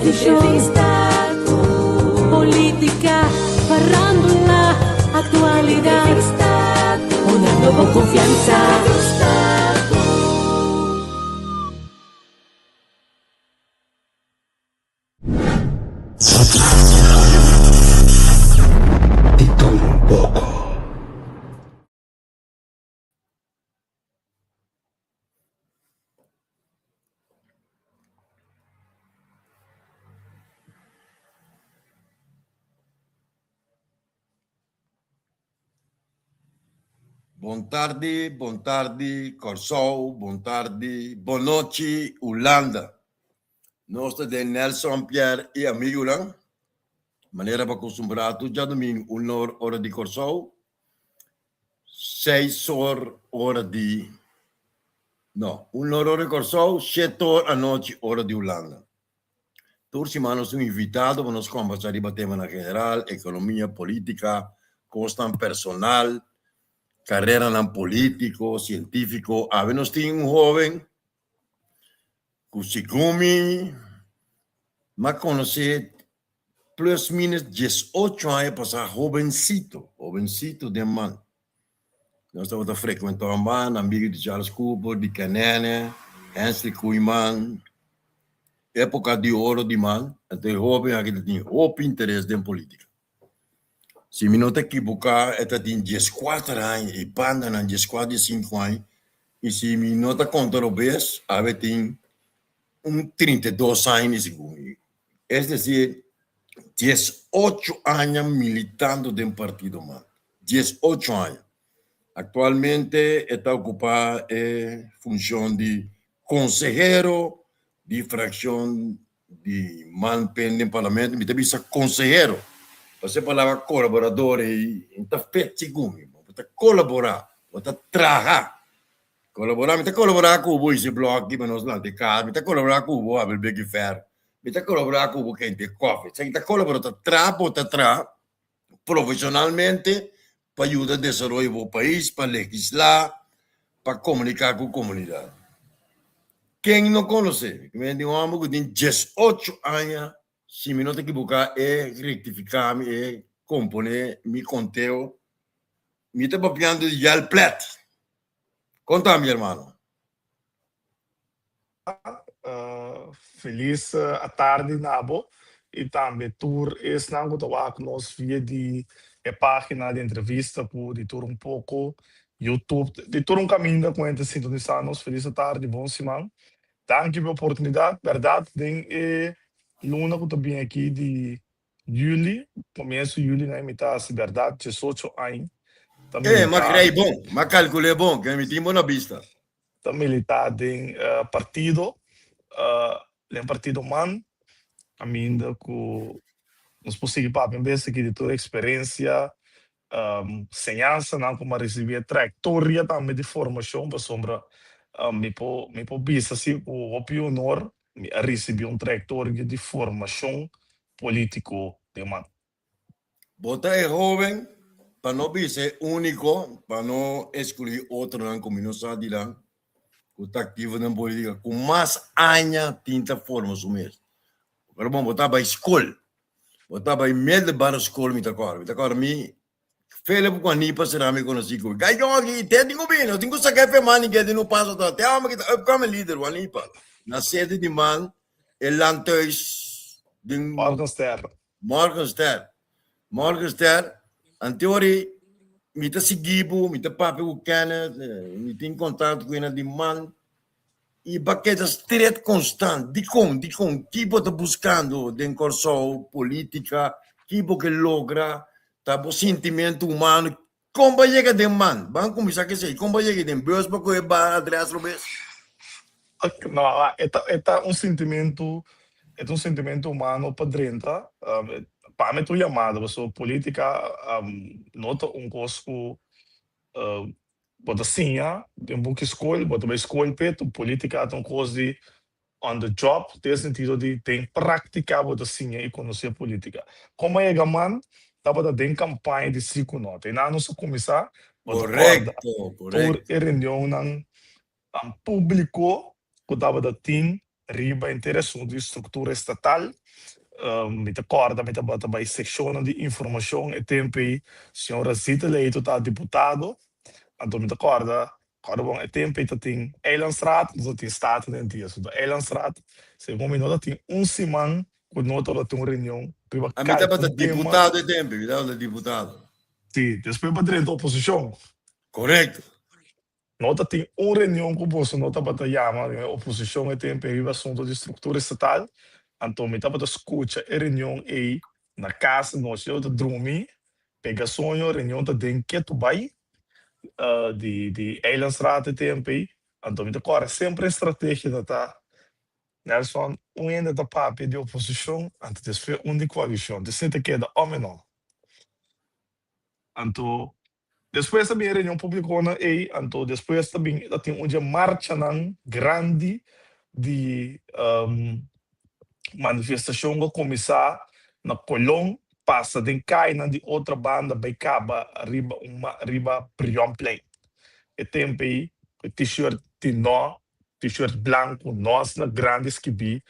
Investigacion, politica, farandula, actualidad, honrando bo confiansa. Di tur un poko. Bon tardi, bon tardi Kòrsou, bon tardi, bon nochi Hulanda. Nos ta den Nelson Pierre i amigunan, manera bo akustumbrá tur djadumingu un or ora di Kòrsou, seis or ora di, no, un or ora di Kòrsou, shete or anochi ora di Hulanda. Tur siman nos tin un invitado pa nos kombersá riba temanan general, ekonomia, polítika, kosnan personal, kareranan polítiko, sientífiko. Awe nos tin un hóben ku segun mi m'a konosé plus minus diesocho aña pasá, hobensito, hobensito den man. Nos tabata frekuentá un banda, amigu di Charles Cooper, di Kanene, Hensley Koeiman, époka di oro di man. Anto e hóben aki ta tin hopi interes den polítika. Si mi no ta ekiboká e ta tin dieskuater aña, e bandanan dieskuater, diesinku aña, i si mi no ta konta robes, awe tin un 32 aña di segun mi. Es desir, 18 aña militando den partido man. 18 aña. Aktualmente e ta okupá e funshon di konsehero di frakshon di MANPEN den parlamento. Mi ta bisa konsehero, pasobra e palabra kolaborador ei no ta fet segun mi. Bo ta kolaborá, bo ta traha. Kolaborá, mi ta kolaborá ku bo hisi blòki pa nos lanta e kas, mi ta kolaborá ku bo habri beki fèr, mi ta kolaborá ku bo kente kòfi. Esaki ta kolaborá, ta traha bo ta traha profeshonalmente pa yuda desaroyo bo pais, pa legislá, pa komuniká ku komunidat. Ken no konosé? Mi tin un hòmber ku tin diesocho aña, si mi no ta ekiboká, e rektifiká mi, e komponé mi konteo. Mi ta papiando di Jel Plet. Kon ta mi hermano? Felis atardi na bo y tambe tur esnan cu ta wak nos via di e pagina di entrevista cu di tur un poco, YouTube, di tur un caminda cu hende ta sintonisa nos. Felis atardi, bon siman. Danki pa e oportunidad. Berdad den e luna cu ta bini aki di Juli, comienso juli na e mitad si berdad diesocho añ ta Eh, m'a milita. crei bon, m'a calculé bon, ke mi tin bo na bista. Ta milita den partido, den partido man, caminda cu nos por sigui papia un bes aki di tur experiencia, señansanan cu m'a ricibi, e trayectoria tambe di formacion, pasobra mi por mi por bisa si cu hopi honor Mi a ricibi un trayectoria di formacion politico den man. Bo ta e hoben, pa no bisa e unico, pa no exclui otronan cu mi no sa di nan, cu ta activo den politica, cu mas aña tin ta forma su mes. Pero bon, bo ta bay scol, bo ta bay middelbare scol mi ta corda, mi ta corda mi Philip ku Anipa sera mi konosí ku Gai Jongi, te tin ku bini, nos tin ku saka e feman di gedi no pasa atrás. Te homber ki ta upcoming leader, Anipa. Na sede di man e landhuis den Morgenster. Morgenster. Morgenster. Anteori mi ta sigui bo, mi ta papia ku Kenneth, mi tin kontakto ku hende di man. I bo a keda stret konstant. Dikon? Dikon? Ki bo ta buskando den Kòrsou, polítika? Ki bo ke logra? Ta bo sintimentu humano? Kon bo a yega den man? Ban kuminsá ku esei. Kon bo a yega den bus bo kohe ba adrès robes? No, e ta e ta un sintimentu, e ta un sintimentu humano pa drenta. Pa mi ta un yamada pasobra polítika no ta un kos ku Bo ta siña den buki skol, bo ta bai skol p'e, tu politica ta un kos di on the job, den sentido di den praktika bo ta siña i konosé politica. Komo a yega man tabata den kampaña di si ku no. Te nan nos a kuminsá, bo ta kòrda Korekto, tur korekto. e reunionnan públiko ku tabata tin. riba henter asuntu di struktura estatal. Mi ta kòrda mi tabata bai sekshonnan di informashon e tempu ei señora Zita Leito ta diputado, anto mi ta kòrda kòrda bon e tempu ei ta tin Eilandsraad, nos ta tin Staten den dia, so ta Eilandsraad segun mi no ta tin un siman ku no tabata tin un reunion riba A mi tabata kalke tema. diputado e tempu, mi tabata diputado. Si, despues pa drenta oposishon. Korekto. No ta tin un reunion ku boso no tabata yama den e oposishon e tempu ei riba asuntu di struktura estatal, anto mi tabata skucha e reunion ei na kas anochi. Yo ta drumi, pega soño, reunion ta den ketu bai di di Eilandsraad e tempu ei, anto mi ta kòrda semper e strategia ta ta, Nelson, un hende ta papia di oposishon, anto despues un di koalishon, te sinta keda òm e no. Anto despues ta bin e reunion publiconan ey, anto despues ta bin ta tin un dje marchanan grandi di manifestacion cu a cuminsa na Colon pasa den cayanan di otra banda bay caba riba un riba Brionplein. E tempo ey cu e t-shirt di no, t-shirt blanco, no asina grandi skibi,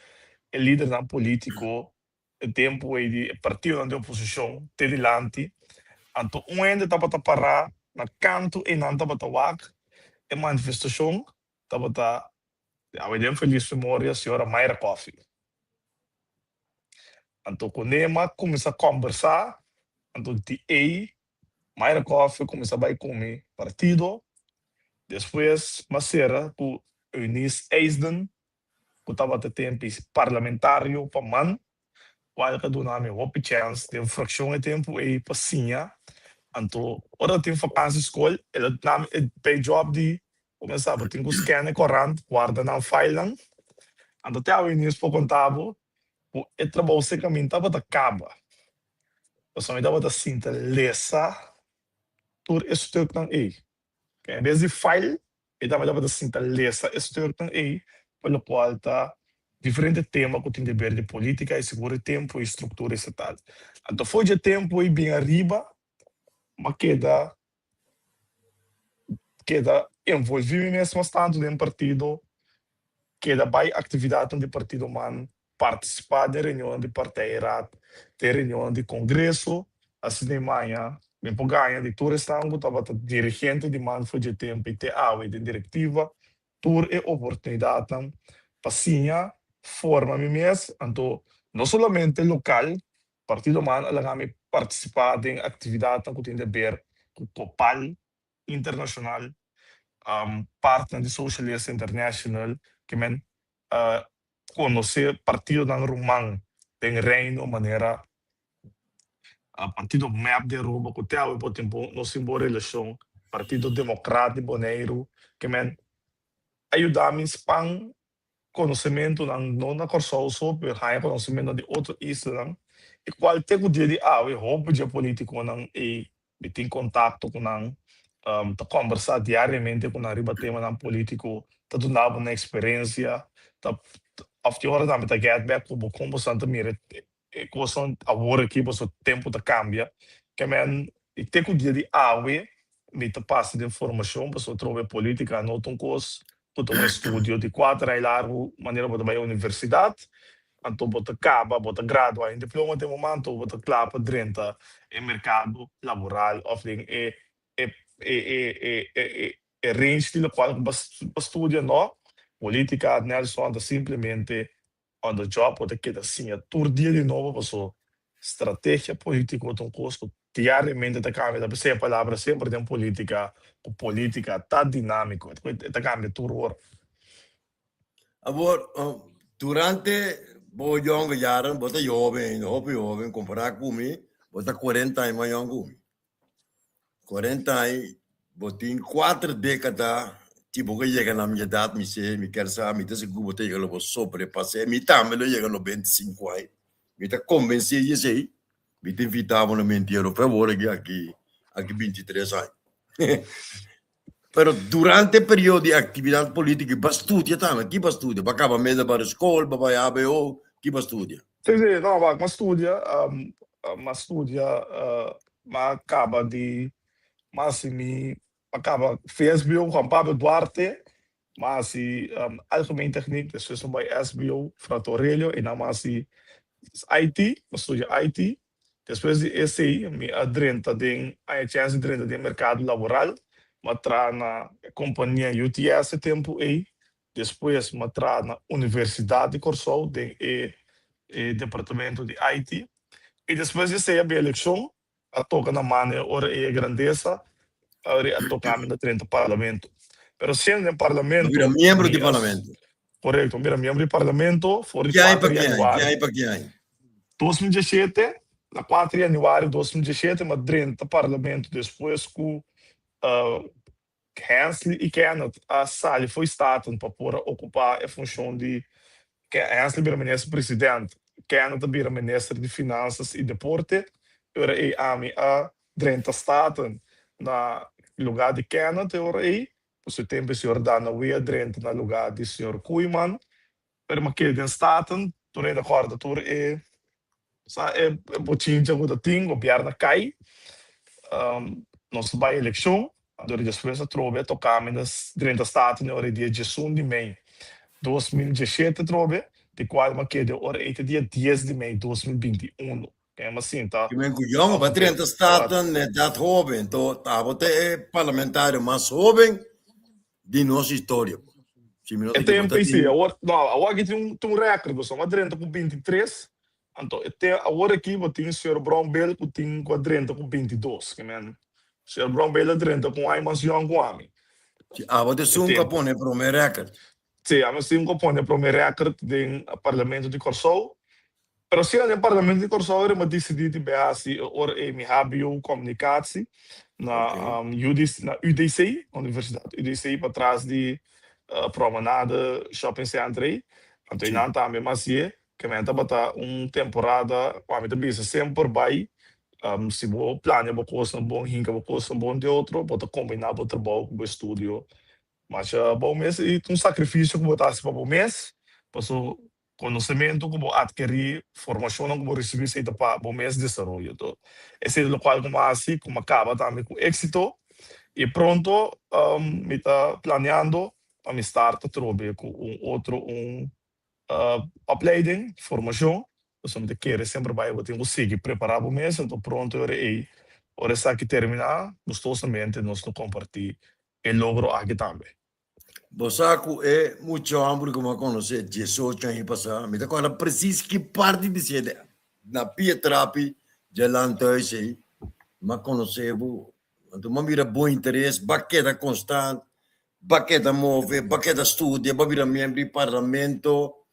e lidernan politico E tempu ei di e partidonan di oposishon te dilanti, anto un hende tabata pará na kantu ei nan tabata wak e manifestashon, tabata awe den felis memoria señora Mayra Coffie. Anto ku Nema kuminsá kòmbersá, anto di ei Mayra Coffie kuminsá bai ku mi partido, despues m'a sera ku Eunice Eisden ku tabata tempu parlamentario pa man, kual ta duna mi hopi chèns den frakshon e tempu ei pa siña. Anto ora tin fakansi skol el a duna mi e pay job di kuminsá bo tin ku scan e korant, warda nan filenan. Anto te awe Eunice por konta bo ku e trabou serka mi tabata kaba, pasobra mi tabata sinta lesa tur e stuknan ei. En bes di file, e tambe tabata sinta lesa e stuknan ei, pa lokual ta diferente tema ku tin deber di politika i sigur e tempu i struktura estatal. Anto for dje tempu ei bin ariba, m'a keda keda envolvi mi mes mas tantu den partido, keda bai aktividatnan di partido man partisipá den reunionnan di partijraad, den reunionnan di kongreso, asina e maña mi por gaña di tur esnan ku tabata dirigente di man for dje tempu i te awe den direktiva, tur e oportunidatnan pa siña, forma mi mes, anto no solamente lokal, Partido man a laga mi partisipá den aktividatnan ku tin di aber ku Kopal internashonal, partner di Socialist International, ke men konosé partidonan ruman den Reino manera Partido mep di Aruba ku te awe por tin nos tin bon relashon, Partido Demokrat di Boneiru, ke men a yuda mi span konosementunan no na Kòrsou so pero haña konosementunan di otro islanan i kual te ku dia di awe hopi dje politikonan ei Mi tin kontakto ku nan, ta kòmbersá diariamente ku nan riba temanan polítiko, ta duna bo nan eksperensia, ta òf tin ora tambe ta gèt bèk ku bo kon boso ta mira e kosnan awor aki pasobra tempu ta kambia. Ke men i te ku dia di awe mi ta pasa den formashon pasobra trobe polítika no ta un kos ku ta un estudio di kuater aña largu manera bo ta bai universidat, anto bo ta kaba, bo ta gradua un diploma den momento bo ta kla pa drenta e merkado laboral òf den e e e e e e range di lokual ku bo a studia no. Politika, Nelson, ta simplemente On the job bo ta keda siña tur dia di nobo paso strategia politico ta un cos cu diariamente ta cambia ta p'esey e palabra semper den politica cu politica ta dinamico e ta cambia tur ora. Awor durante bo yonge jaren bo ta joven ainda hopi joven compara cu mi bo ta cuarenta aña mas yong cu mi. Cuarenta aña, bo tin cuater decada ti bo ke yega na mi edad, mi se, mi kier sa, mi ta sigur bo ta yega lo bo sobrepas'é, mi tambe lo yega 95 aña, mi ta convenci di esey, mi ta invita bo na mi entiero fe awor aki, aki, aki 23 aña. Pero durante e periodo di actividad politico bo a studia tambe, ki bo a studia? Bo a caba middelbare school, bo a bai hbo, ki bo a studia? Sí, sí, no, wak, m'a studia, m'a studia, m'a caba di, m'a haci mi, m'a caba vsbo Juan Pablo Duarte. M'a hasi Algemeen Techniek, despues m'a bai SBO Frater Aurelio i nan m'a hasi IT, m'a studia IT. Despues di esei mi a drenta den, a haña chèns di drenta den merkado laboral. M'a traha na e kompania UTS e tempu ei. Despues m'a traha na Universidat di Kòrsou den e departamento di IT. I despues di esei a bin elekshon. A toka na man e ora ei e grandesa, ora ei a toka mi na drenta parlamento. Pero siendo den Bo parlamento, bira miembro mi di a parlamento. Korekto, mi bira miembro di parlamento for di Ki aña pa kuater ki aña? Ki januari aña pa ki aña? 2017, na kuater januari 2017 mi a drenta parlamento despues ku Hensley i Kenneth a sali fo'i Staten pa por a okupá e funshon di Hensley bira minister president, Kenneth a bira minister di Finansas i Deporte. E ora ei ami a drenta Staten na lugá di Kenneth e ora ei. Pa su tempu e señor Dannawee a drenta na lugá di señor Koeiman. Pero mi a keda den Staten, tur hende a kòrda tur e sa e bochincha ku ta tin, gobièrnu a kai, nos a bai elekshon, dor despues atrobe a toka mi na drenta Staten e ora e dia diesun di mei 2017 atrobe, di kual mi a keda e ora ei te dia dies di mei 2021. Kende mi a sinta Ki men ku yòn pa drenta Staten na edat hóben, to tabata ta e parlamentario mas hóben di nos historia. Si mi no ta E tempu ekivoká ei si, tin. awor, no, awor aki tin un tin un rèkòrt, pasobra mi a drenta ku 23, anto e te awor aki bo tin señor Brownbill ku tin ku a drenta ku 22, ke men señor Brownbill a drenta ku un aña mas yòn ku ami. Si abo ta E esun ku a tempu. pone e promé rèkòrt. Si, ami esun ku a pone e promé rèkòrt den Parlamento di Kòrsou. Pero si den Parlamento di Kòrsou ora mi a disidí di bai hasi e ora ei mi hbo Communicatie na UDC na UDC, Universidat UDC patras di Promenade Shopping Center ei. Anto einan tambe mi a hasié, ke men tabata un temporada ku ami ta bisa semper bai si bo plania bo kosnan bon, hinka bo kosnan bon di otro, bo ta kombiná bo trabou ku bo estudio masha bon mes i ta un sakrifisio ku bo ta hasi pa bo mes, paso Konosementu ku bo atkerí, formashonnan ku bo risibí esei ta pa bo mes desaroyo. To esei ta lokual ku mi a hasi, ku mi a kaba tambe ku éksito i pronto mi ta planeando pa mi start atrobe ku un otro un opleiding, formashon, pasobra mi ta kere semper bai bo tin ku sigui prepará bo mes, anto pronto e ora ei, ora esaki terminá, gustosamente nos lo kompartí e logro aki tambe. Bo sa ku e mucha hòmber ku mi a konosé diesocho aña pasá, mi ta kòrda presis ki parti di siete na pia trapi dje landhuis ei, mi a konosé bo. Anto mi a mira bo interes, bo a keda konstant, bo a keda move, bo a keda studia, bo a bira miembro di parlamento,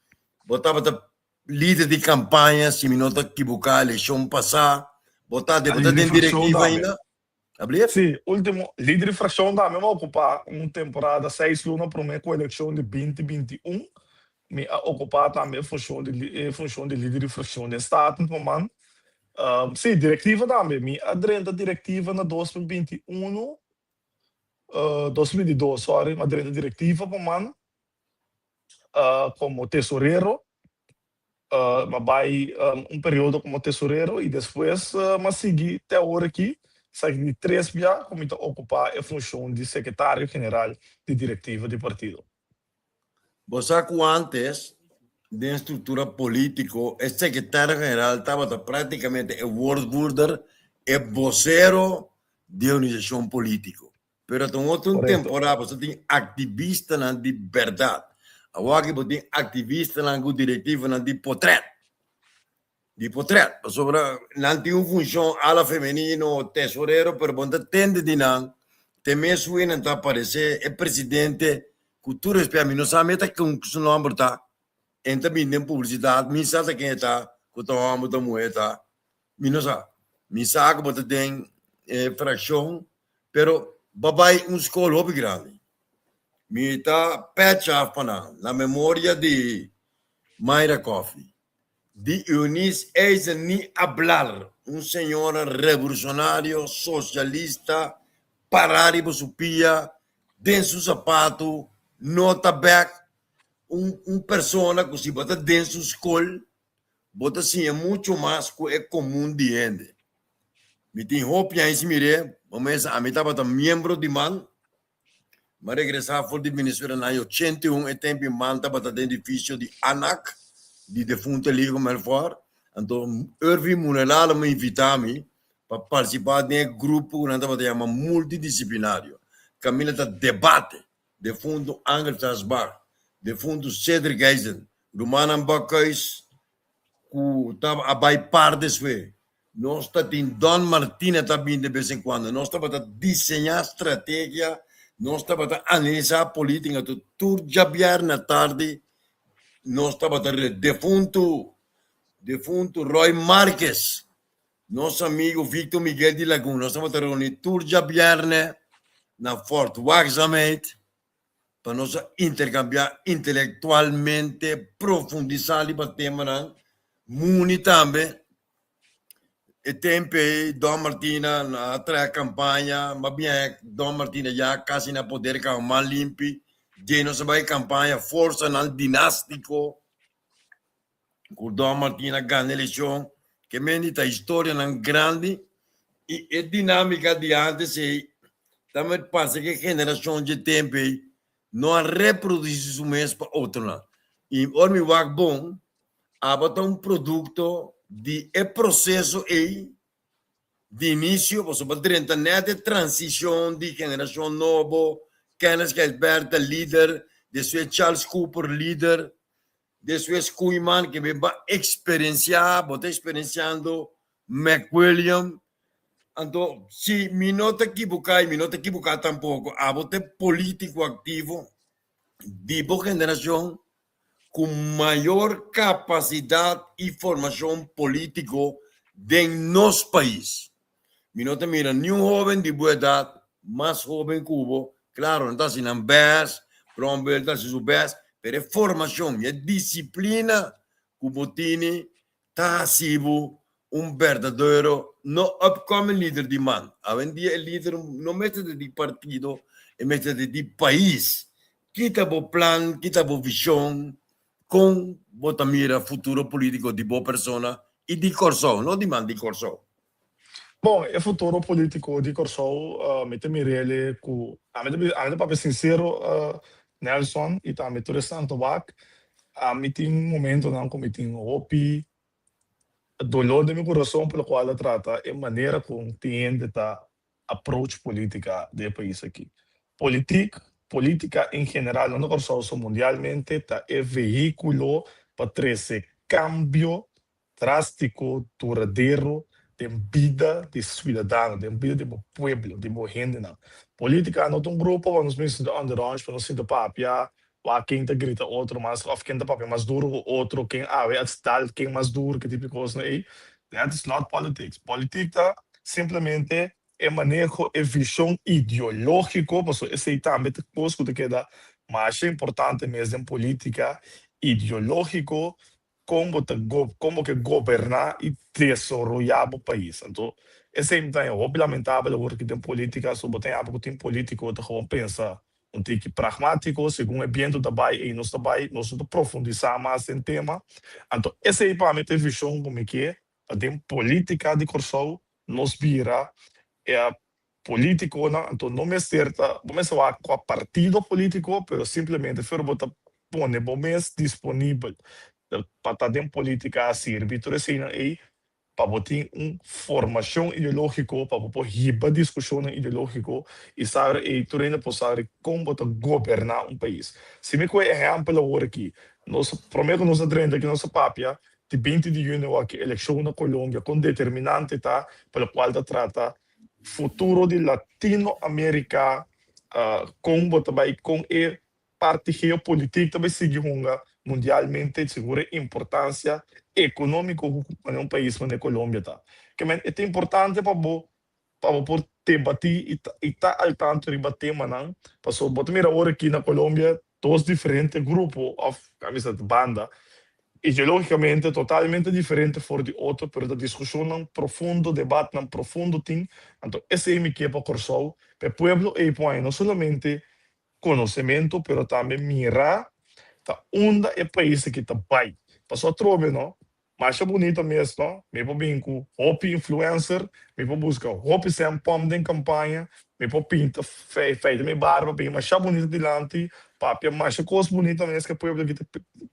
bo tabata lider di kampaña, si mi no ta kibuká, elekshon pasá, bo ta A lider den di frakshon direktiva tambe. ainda? Ablief? Sí, último lider di frakshon tambe mi a okupá un temporada seis luna promé ku elekshon di 2021. Mi a okupá tambe e funshon di e funshon di lider di frakshon den Staten pa man. Sí, direktiva tambe. Mi a drenta direktiva na 2021, 2022, sorry, mi a drenta direktiva pa man komo tesorero. M'a bai un periodo komo tesorero i despues m'a sigui te awor aki, esaki di tres bia ku mi ta okupá e funshon di sekretario general di direktiva di partido. Bo sa ku ántes den struktura polítiko e sekretario general tabata práktikamente e woordvoerder, e bosero di e organisashon polítiko. Pero ta un otro Correcto. temporada pasobra tin activistanan di berdad. Awor aki bo tin activistanan cu directivonan di potret. Di potret. Pasobra nan tin un funcion ala femenino, tesorero, pero bo no ta tende di nan. Te mes hui nan ta aparece e presidente, cu tur respet, mi no sa mi ta con su nomber ta. En ta bini den publicidad, mi sa ta ken e ta, cu ta homber, ta muher ta. Mi no sa. Mi sa cu bo ta den e fraccion Pero bo bai un skol hopi grandi. Mi ta pètch af pa nan, na memoria di Mayra Coffie, di Eunice Eisen ni hablar, un señora revolucionario, socialista, pará riba su pia, den su sapatu, no ta bèk, un un persona ku si bo ta den su skol, bo ta siña mucho mas ku e komun di hende. Mi tin hopi aña sin mir'é, bo mesa ami tabata miembro di man. Mi a regresá for di Venezuela na aña 81, e tempu i man tabata den edifisio di ANAC di defunto Eligo Melfor. Anto Irving Munelalo a invitá mi pa partisipá den e grupo ku nan tabata yama multidisiplinario, kaminda ta debate defunto Angel Sasbach, defunto Cedric Eisen, rumannan Bakhuis ku ta a bai par despues. Nos ta tin Don Martina ta bin de bes en cuando. Nos tabata diseñá strategia, nos tabata analisá política. Tur djabièrnè tardi nos tabata re defunto, defunto Roy Marques, nos amigo Victor Miguel di Lagun. Nos tabata reuní tur djabièrnè na Fort Waakzaamheid pa nos a interkambiá intelektualmente, profundisá riba temanan, muni tambe. E tempu ei Don Martina a traha kampaña, mas bien Don Martina ya kasi na poder kaba man limpi, dje nos a bai kampaña forsanan dinástiko ku Don Martina gana elekshon, ke mende ta historianan grandi i e dinámika di antes ei ta parse ku e generashon dje tempu ei no a reprodusí su mes pa otronan. I ora mi wak bon, abo ta un produkto di e proseso ei di inisio, pasobra bo drenta nèt e transishon di generashon nobo, Kenneth Gijsbertha lider, despues Charles Cooper lider, Despues Koeiman ke bo a eksperensiá, bo ta eksperensiando McWilliam. Anto, si mi no ta kibuká i mi no ta kibuká tampoko, abo ta e polítiko aktivo di bo generashon ku mayor kapasidat i formashon polítiko den nos pais. Mi no ta mira niun hóben di bo edat mas hóben ku bo. Klaro, nan ta hasi nan bèst, Bromberg ta hasi su bèst, pero e formashon i e disiplina ku bo tini ta hasi bo un berdadero, no upcoming lider di man. Awendia e lider no mester ta di partido, e mester ta di pais. Ki ta bo plan, ki ta bo vishon, kon bo ta mira futuro polítiko di bo persona i di Kòrsou, no di man, di Kòrsou? Bon, e futuro politico di Kòrsou mi ta mir'el ku, ami ta ami ta papia sinsero Nelson i tambe tur esnan ta wak, ami tin momentonan ku mi tin hopi dolor den mi kurason pa lokual ta trata e manera kon tin hende ta approach politica den e pais aki. Politik, politica en general, no na Kòrsou so mundialmente ta e vehiculo pa trese kambio drástiko, duradero den bida di suidadano, den bida di bo pueblo, di bo hendenan. Polítika no ta un grupo pa nos bin sinta onderons, pa nos sinta papia, wak ken ta grita otro mas òf ken ta papia mas duro ku otro, ken awe a dal ken mas duro, ke tipo di kosnan ei. That is not politics. Politik ta simplemente e maneho, e vishon ideológiko, pasobra esei tambe ta kos ku ta keda masha importante mes den polítika, ideológiko kon bo ta kon bo ke goberná i desaroyá bo pais. Anto esei mi ta haña hopi lamentabel awor ki den polítika so bo ta haña ku tin polítiko ta gewoon pensa un tiki pragmátiko segun e bientu ta bai ei nos ta bai nos no ta profundisá mas den tema. Anto esei pa mi ta e vishon ku mi ke pa den polítika di Kòrsou nos bira e Politiconan anto no mester ta, bo mester wak cua partido politico, pero simplemente fer bo ta pone bo mes disponibel pa ta den politica sirbi tur eseinan ey pa bo tin un formacion ideologico pa bo por hiba discusionnan ideologico y saber ey tur hende por saber con bo ta goberna un pais. Si mi coge ehempel awor aki, nos prome cu nos a drenta aki nos a papia di binti di junio aki eleccion na Colombia con determinante ta pa locual ta trata Futuro di Latino America con bo ta bay con e parti geopolitiek ta bay sigui hunga mundialmente segun e importancia economico cu un pais manera Colombia ta. Kimen e ta importante pa bo pa bo por debati y ta al tanto riba temanan pasobra bo ta mira awor aki na Colombia dos diferente grupo of a bisa banda ideologicamente totalmente diferente for di otro pero ta discusionnan profundo, debatnan profundo tin, anto esey mi ke pa Kòrsou, pa e pueblo ey por haña no solamente conocemento pero tambe mira ta unda e pais aki ta bay, pasobra atrobe no. Masha bunita mes, no? Mi por bin ku hopi influencer, mi por buska hopi sèn pòmp den kampaña, mi por pinta feita mi barba bin masha bunita dilanti, papia masha kos bunita mes ku e pueblo aki ta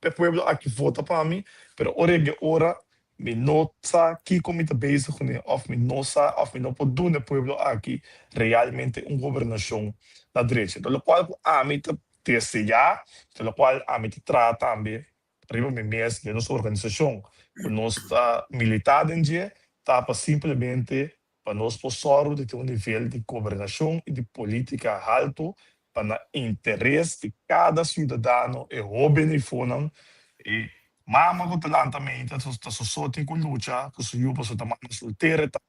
e pueblo aki vota pa mi, pero ora yega e ora mi no sa kiko mi ta bezig kuné òf mi no sa òf mi no por duna e pueblo aki realmente un gobernashon na drecha. Ta lokual ku ami ta deseá, ta lokual ami ta traha tambe riba mi mes den nos organisashon ku nos ta militá den dje ta pa simplemente pa nos por sòru di tin un nivel di gobernashon i di polítika haltu pa na interes di kada siudadano, e hóben i fonan, e mama ku ta lanta meinta ta soso tin ku lucha ku su yu pasobra ta mama soltera e ta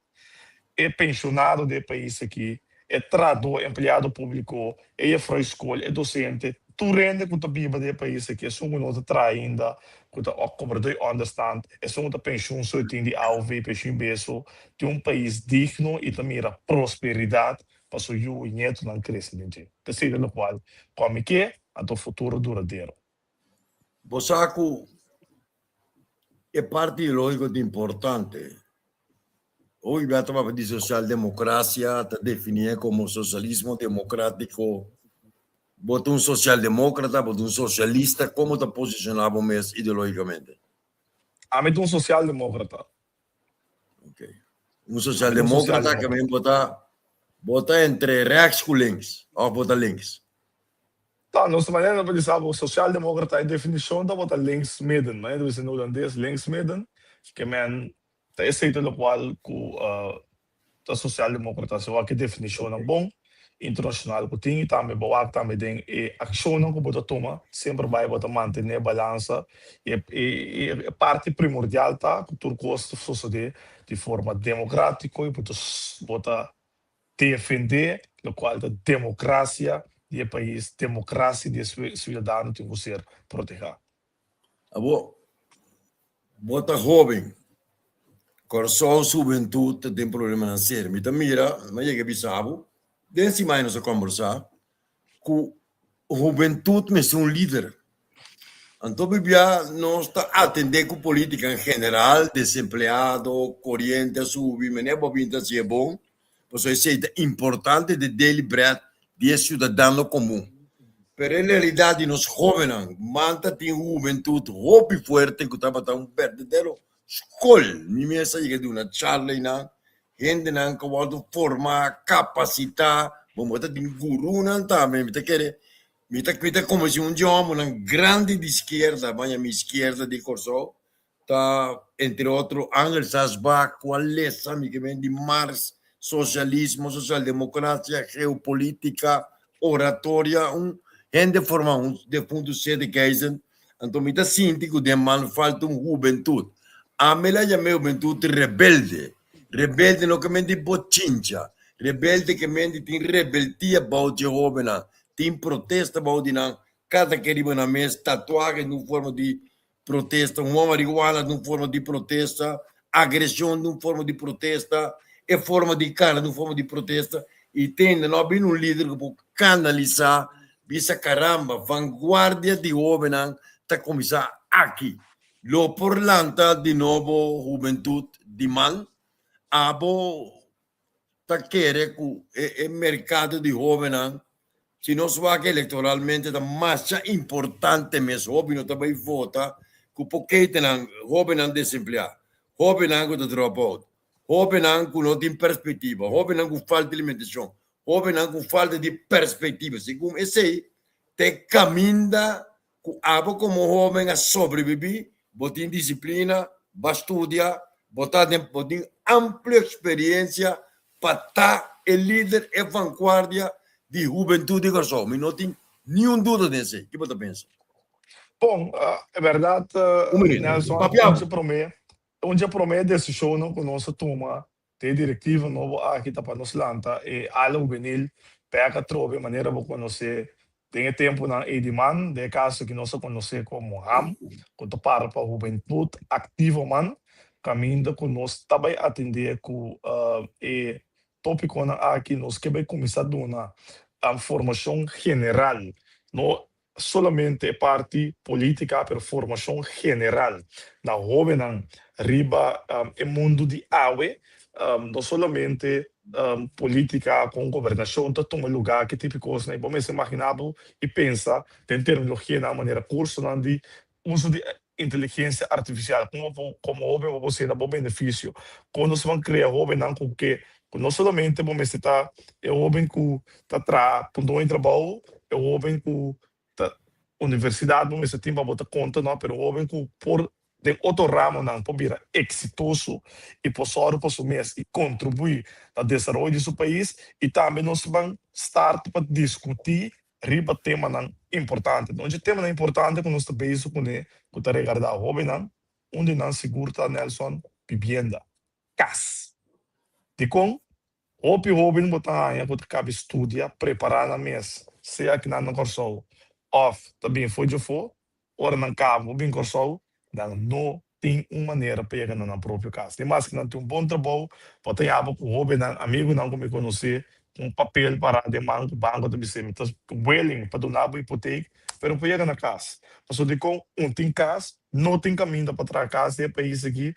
e penshonado di e pais aki, e trahadó, empleado públiko, e jefrou skol, e dosente, tur hende ku ta biba den e pais aki, esun ku no ta traha ainda, ku ta kobradó di ònderstant, esun ku ta penshun so e tin di AOV, penshun beso, tin un pais digno i ta mira prosperidat pa su yu i ñetonan krese den dje. P'esei ta lokual ku ami ke, anto futuro duradero. Bo sa ku e parti ideológiko ta importante. Hopi bia ta papia di sosialdemokrasia, ta definié komo sosialismo demokrátiko. Bo ta un sosialdemókrata, bo ta un sosialista, komo ta posishoná bo mes ideológikamente? Ami ta un sosialdemókrata. Ok. Un sosialdemókrata ke men bo ta bo ta entre rechts ku links òf bo ta links? Ta, nos manera ta bisa bo sosialdemókrata e definishon ta bo ta links midden, manera ta bisa na hulandes links midden, ke men ta esei ta lokual ku ta sosialdemókrata si wak e definishonnan bon internashonal ku tin i tambe bo wak tambe den e akshonnan ku bo ta tuma semper bai bo ta mantené balansa i e parti primordial ta ku tur kos ta sosodé di forma demokrátiko i bo ta bo ta defendé lokual ta demokrasia di e pais, demokrasia di e siudadano tin ku ser protehá. Abo bo ta hóben, Kòrsou su hubentut ta den problemanan serio. Mi ta mira, mi a yega bisa bo, den siman nos a kòmbersá, ku hubentut mester un lider. Anto bibia nos ta atendé ku polítika en general, desempleado, koriente a subi, manera bo a bin ta hasié bon, pasobra esei ta importante den daily bread di e siudadano komun. Pero e realidat di nos hóbennan, manta tin hubentut hopi fuerte ku tabata un berdadero skol. Mi mes a yega duna charla einan, hendenan ku a wòrdu formá, kapasitá, bo bo ta tin gurunan tambe, mi ta kere mi ta mi ta konosí un di hòmbernan grandi di iskierda, baña mi iskierda di Kòrsou, Ta entre otro Angel Sasbach cu a lesa mi ke men di Marx, socialismo, socialdemocracia, geopolitica, oratoria, un hende forma un defunto Cede Geisen. Anto mi ta sinti cu den man falta un hubentud. Ami la yama e hubentud rebelde. Rebelde no ke men di bochincha. Rebelde ke men di tin rebeldia bou dje hobennan, tin protesta bou di nan, kada ke riba nan mes, tatuahe den un forma di protesta, huma marihuana ta un forma di protesta, agresion ta un forma di protesta, e forma di kana ta un forma di protesta y tende no a bini un lider ku por kanalisa bisa caramba vanguardia di hobennan ta kuminsá aki lo por lanta di nobo hubentud di man abo ta kere ku e merkado di hóbennan, si nos wak elektoralmente ta masha importante mes, hopi no ta bai vota ku por ketenan hóbennan desempleá, hóbennan ku ta drop out, hóbennan ku no tin perspektiva, hóbennan ku falta di alimentashon, hóbennan ku falta di perspektiva. Segun esei ta e kaminda ku abo komo hóben a sobrebibí, bo tin disiplina, bo a studia, bo ta den, bo tin amplio eksperensia pa ta e lider, e vanguardia di hubentut di Kòrsou. Mi no tin niun duda den esei. Ki bo ta pensa? Bon, e bèrdat, Un minuut. Nelson, Papia un bo. dje promé, un dje promé desishonnan ku nos a tuma Den e direktiva nobo aki ta pa nos lanta e ala hubenil bek atrobe manera bo konosé den e tempunan ei di man, den e kaso ki nos a konosé komo ham, ku ta para pa Hubentut Aktivo Man, kaminda ku nos ta bai atendé ku e tópikonan aki. Nos ke bai kuminsá duna formashon general, no. solamente e parti polítika, pero formashon general na hóbennan riba e mundu di awe, no solamente polítika kon gobernashon ta tuma lugá, ki tipo di kosnan, i bo mester imaginá bo i pensa den terminologianan manera kursonan di uso di inteligensia artifisial, kon bo komo hóben bo por hasié na bo benefisio, kon nos ban krea hóbennan ku ke ku no solamente bo mester ta e hóben ku ta traha punto un trabou, e hóben ku ta universidat bo mester tin pa bo ta konta no, pero hóben ku por den otro ramonan por bira eksitoso i por sòru pa su mes i kontribuí na desaroyo di su pais. I tambe nos ban start pa diskutí riba temanan importante. Don dje temanan importante ku nos ta bezig kuné ku ta regardá hóbennan, un di nan sigur ta, Nelson, bibienda, kas. Dikon? Hopi hóben bo ta haña ku ta kabi studia, prepará nan mes, sea akinan na Kòrsou òf ta bin for djafó, ora nan kaba por bin Kòrsou, nan no tin un manera pa yega na nan propio kas. Tin mas ku nan tin un bon trabou, bo ta yaba ku hóbennan, amigunan ku mi konosé, ku un papel pará den man ku banko ta bis'é mi ta willing pa duna bo hipotek, pero por yega na kas. Pasobra dikon un tin kas, no tin kaminda pa traha kas den e pais aki,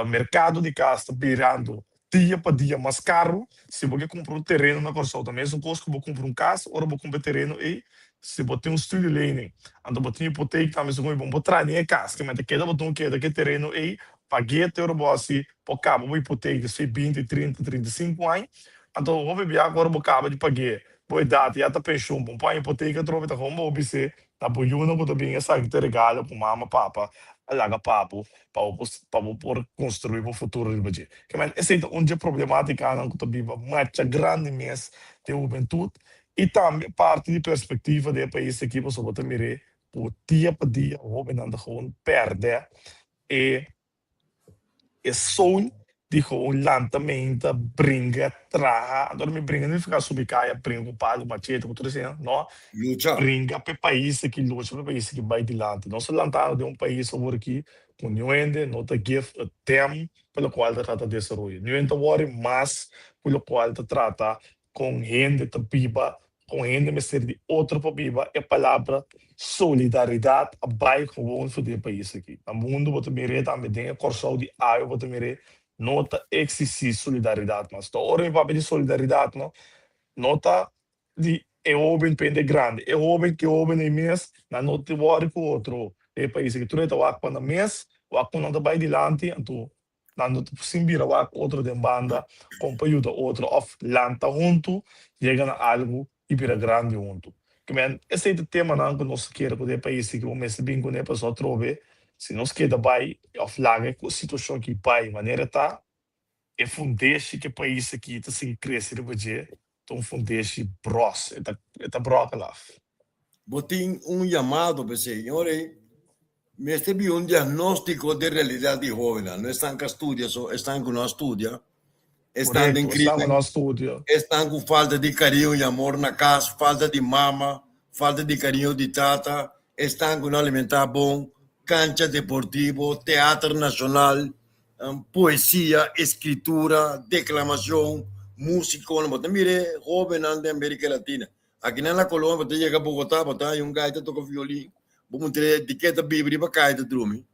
merkado di kas ta birando dia pa dia mas karu. Si bo ke kumpra un tereno na Kòrsou ta mesun kos ku bo kumpra un kas. Ora bo kumpra e tereno ei, si bo tin un studielening, anto bo tin hipotek tambe segun bo por traha den e kas. Ke mester keda bo tin keda ku e tereno ei, pag'é te ora bo hasi bo kaba bo hipotek despues binti, trinta, 35 aña. Anto hopi biaha ku ora bo kaba di pag'é, bo edat ya ta penshun, bo pon hipotek atrobe ta kon bo bis'é na bo yunan ku ta bin esaki ta regalo ku mama, papa a laga pa bo, pa bo por pa bo por construi bo futuro riba dje. Kimen esei ta un dje problematikanan ku ta biba macha grandi mes den hubentut i tambe parti di perspektiva di e pais aki pasobra bo ta mir'é ku dia pa dia hobennan ta gewoon pèrdè e E soul di gewoon lanta menta, bringa, traha. Anto mi bringa no significa subi caya, bringa cu palo, machete, cu tur esei, no. Lucha. Bringa pa e pais aki, lucha pa e pais aki bay dilanti. Nos ta lantando den un pais awor aki cu niun hende no ta give a damn pa locual ta trata desaroyo. Niun hende ta worry mas cu locual ta trata Kon hende ta biba, kon hende mester di otro pa biba, e palabra solidaridat a bai gewoon for di e pais aki. Na mundu bo ta mir'é, tambe den e Kòrsou di awe bo ta mir'é, no ta eksistí solidaridat mas. Ta ora mi papia di solidaridat no, no ta di e hóben pa hende grandi, e hóben ku e hóben ei mes nan no ta wòri ku otro den e pais aki. Tur e ta wak pa nan mes, wak ku nan ta bai dilanti, anto Nan no ta por sin bira wak otro den banda kon pa yuda otro òf lanta huntu, yega na algu i bira grandi huntu. Ke men, esei ta temanan ku nos ta kere ku den e pais aki bo mester bin kuné pasobra atrobe si nos keda bai òf laga e situashon aki bai manera e ta, e fundeshi ku e pais aki ta sigui krese riba dje ta un fundeshi bròs, e ta e ta bròkel af. Bo tin un yamado p'esei. E ora ei mester bin un diagnóstiko di realidat di hóbennan. No esnan ku a studia so, esnan ku no a studia, esnan den Korekto, esnan ku krímen, no a studia. esnan ku falta di kariño i amor na kas, falta di mama, falta di kariño di tata, esnan ku no alimentá bon, kancha deportivo, teater nashonal, Poesia, escritura, declamacion, musiconan, bo ta mira e hobennan den America Latina. Akinan na Colombia bo ta yega Bogota, bo ta haña un guy ta toca violin, bo puntra di ke ta biba riba caya ta drumi.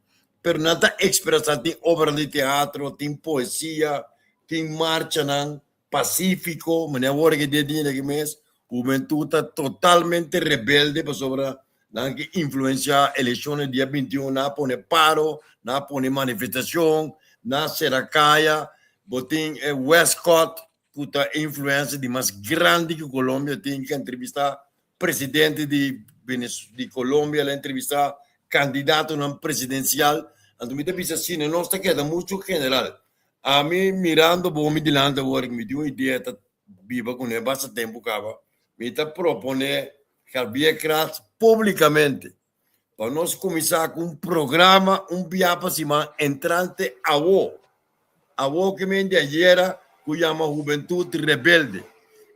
Pero nan ta expresa, tin obranan di teatro, tin poesia, tin marchanan Pacífico, manera awor aki den dia aki mes, hubentud ta totalmente rebelde pasobra nan ke influencia elecciones dia 21, nan a pone paro, nan a pone manifestacion, nan a cera caya, bo tin e Westcott cu ta e influencer di mas grandi cu Colombia tin, ke a entrevista presidente di di Colombia, el a entrevista candidatonan presidencial, anto mi ta bisa asina, nos ta keda mucho general. Ami mirando bo mi dilanti awor mi tin un idea ta biba kuné basta tempu kaba. Mi ta proponé Javier Kras publikamente pa nos kuminsá ku un programa un bia pa siman entrante awo. Awo ke men di ayera ku yama Hubentut Rebelde.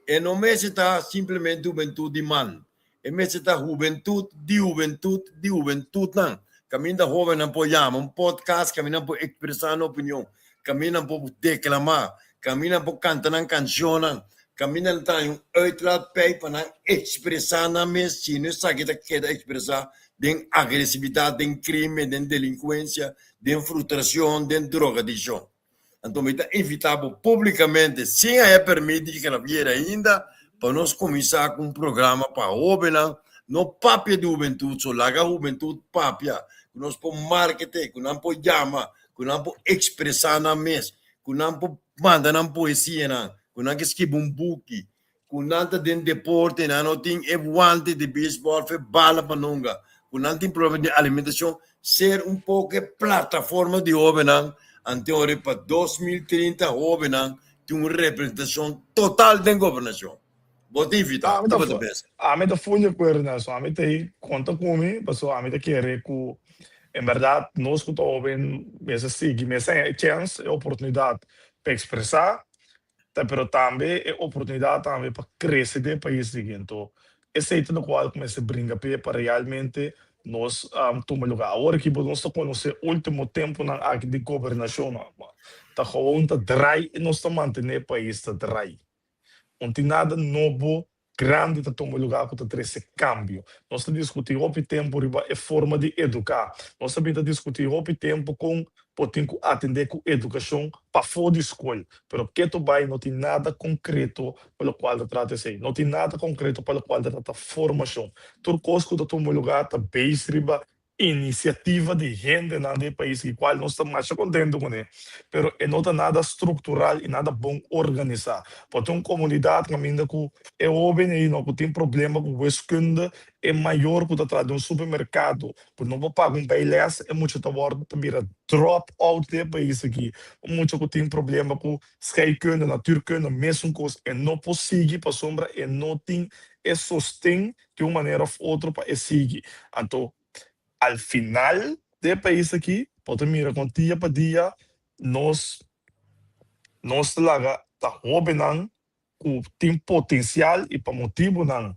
E no mester ta simplemente hubentut di man. E mester ta hubentut di hubentut di hubentutnan. Kaminda hóbennan por yama un podcast, kaminda nan por ekspresá nan opinion, kaminda nan por deklamá, kaminda nan por kanta nan kanshonnan, Kaminda nan ta haña un uitlaatpijp pa nan ekspresá nan mes, sino esaki ta keda ekspresá den agresividat, den krimen, den delinkuensia, den frustrashon, den drogadikshon. Anto mi ta invitá bo públikamente, sin haña permit di Gravier ainda, pa nos kuminsá ku un programa pa hóbennan no papia di hubentut so, laga hubentut papia, ku nos por markete, ku nan por yama, ku nan por ekspresá nan mes, ku nan por manda nan poesianan, ku nan ke skibi un buki, ku nan ta den deporte, nan no tin e wante di beisbòl of e bala pa nunga, ku nan tin problema di alimentashon, ser un poko e plataforma di hóbennan, ante ora pa 2030 hóbennan tin un representashon total den gobernashon. Bo ta invitá, Ami ki ta bo ta pensa? ami ta full di akuerdo Nelson, ami ta ei konta ku mi, pasobra ami ta kere ku en bèrdat nos ku ta hóben mester sigui, mester haña e chèns, e oportunidat pa ekspresá, ta pero tambe e oportunidat tambe pa krese den e pais di Anto esei ta lokual ku mester bringa p'e pa realmente nos tuma lugar. Awor aki bo nos ta konosé último tempunan aki di gobernashon ta gewoon ta drai i nos ta mantené e pais ta drai. No tin nada nobo grandi ta tuma lugar ku ta trese kambio. Nos ta diskutí hopi tempu riba e forma di eduká. Nos ta bin ta diskutí hopi tempu kon por tin ku atendé ku edukashon pafó di skol. Pero ketu bai no tin nada konkreto pa lokual ta trata esei. No tin nada konkreto pa lokual ta trata formashon. Tur kos ku ta tuma lugar ta base riba inisiativa di hendenan di e pais aki kual nos ta masha kontentu kuné, pero e no ta nada struktural i nada bon organisá. Por tin un komunidat kaminda ku e hóben ei no ku tin problema ku wiskunde, e mayor ku ta traha den un supermerkado ku no por paga un bijles, e mucha ta wòrdu ta bira drop out di e pais aki. Un mucha ku tin problema ku scheikunde, natuurkunde, mesun kos, e no por sigui pasobra e no tin e sosten di un manera of otro pa e sigui. Anto al final di e pais aki bo ta mira kon dia pa dia nos nos ta laga ta hobennan ku tin potensial i pa motibunan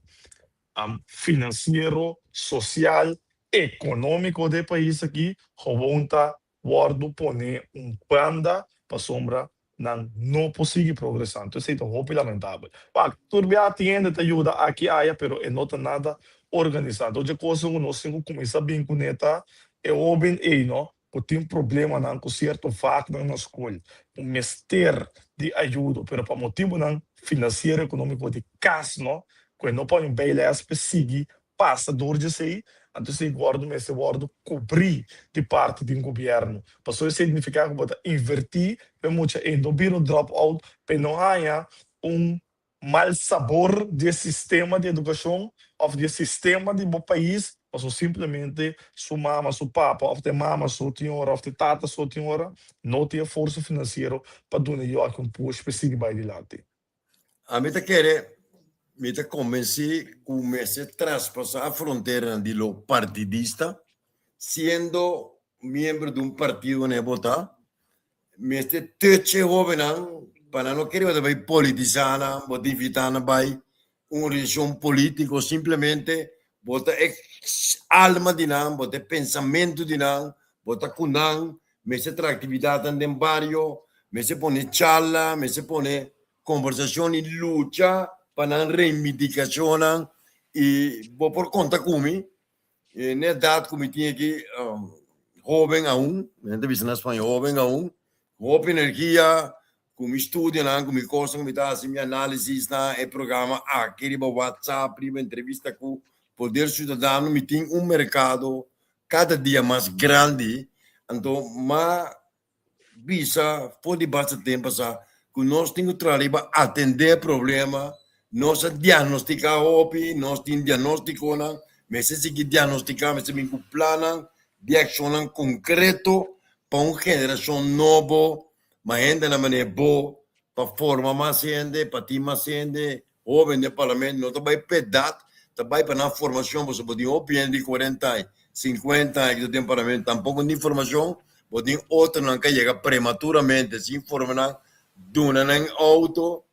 finansiero, sosial, ekonómiko di e pais aki gewoon ta wòrdu pone un banda pasobra nan no por sigui progresá. Entonces esei ta hopi lamentabel. Wak, tur bia tin hende ta yuda aki aya pero e no ta nada organisá. Entonces dje kosnan ku nos tin ku kuminsá bin kuné ta e hóben ei no ku tin problemanan ku sierto vaknan na skol, ku mester di ayudo pero pa motibunan finansiero ekonómiko di kas no ku e no por haña un bijles pa e sigui pasa dor di esei, anto esei wòrdu mester wòrdu kubrí di parti di un gobièrnu. Pasobra esei signifiká ku bo ta invertí pa e mucha ei no bira un drop out, pa e no haña un mal sabor di e sistema di edukashon òf di e sistema di bo pais, pasobra simplemente su mama, su papa òf ta e mama so tin ora òf ta e tata so tin ora no tin e forsa finansiero pa duna e yu aki un push pa e sigui bai dilanti. Ami ta kere, mi ta konvensí ku mester traspasá fronteranan di lo partidista, siendo miembro di un partido ne bo ta, mester touch e hóbennan pa nan no kere bo ta bai politisá nan, bo ta invitá nan bai un organisashon polítiko, simplemente bo ta e alma di nan, bo ta e pensamentu di nan, bo ta ku nan, Mester traha aktividatnan den bario, mester pone charla, mester pone kombersashon i lucha pa nan reivindikashonnan i bo por konta ku mi na edat ku mi tin aki hoben aun, mi ta bisa na spañó hoben aun, hopi energia ku mi studionan, ku mi kosnan ku mi ta hasi, mi análisisnan, e programa aki riba WhatsApp, riba entrevista ku Poder Ciudadano, mi tin un merkado kada dia mas grandi, anto m'a bisa for di basta tempu pasá ku nos tin ku traha riba atendé problema, nos a diagnostiká hopi, nos tin diagnóstikonan, mester sigui diagnostiká, mester bin ku plannan di akshonnan konkreto pa un generashon nobo, mas hendenan manera bo pa forma mas hende, pa tin mas hende Hoben den parlamento no ta bai pa edat, ta bai pa nan formacion, pasobra bo tin hopi hende di cuarenta aña, cincuenta aña ki ta den parlamento tampoco no tin formacion, bo tin otronan ka yega prematuramente sin forma nan, duna nan auto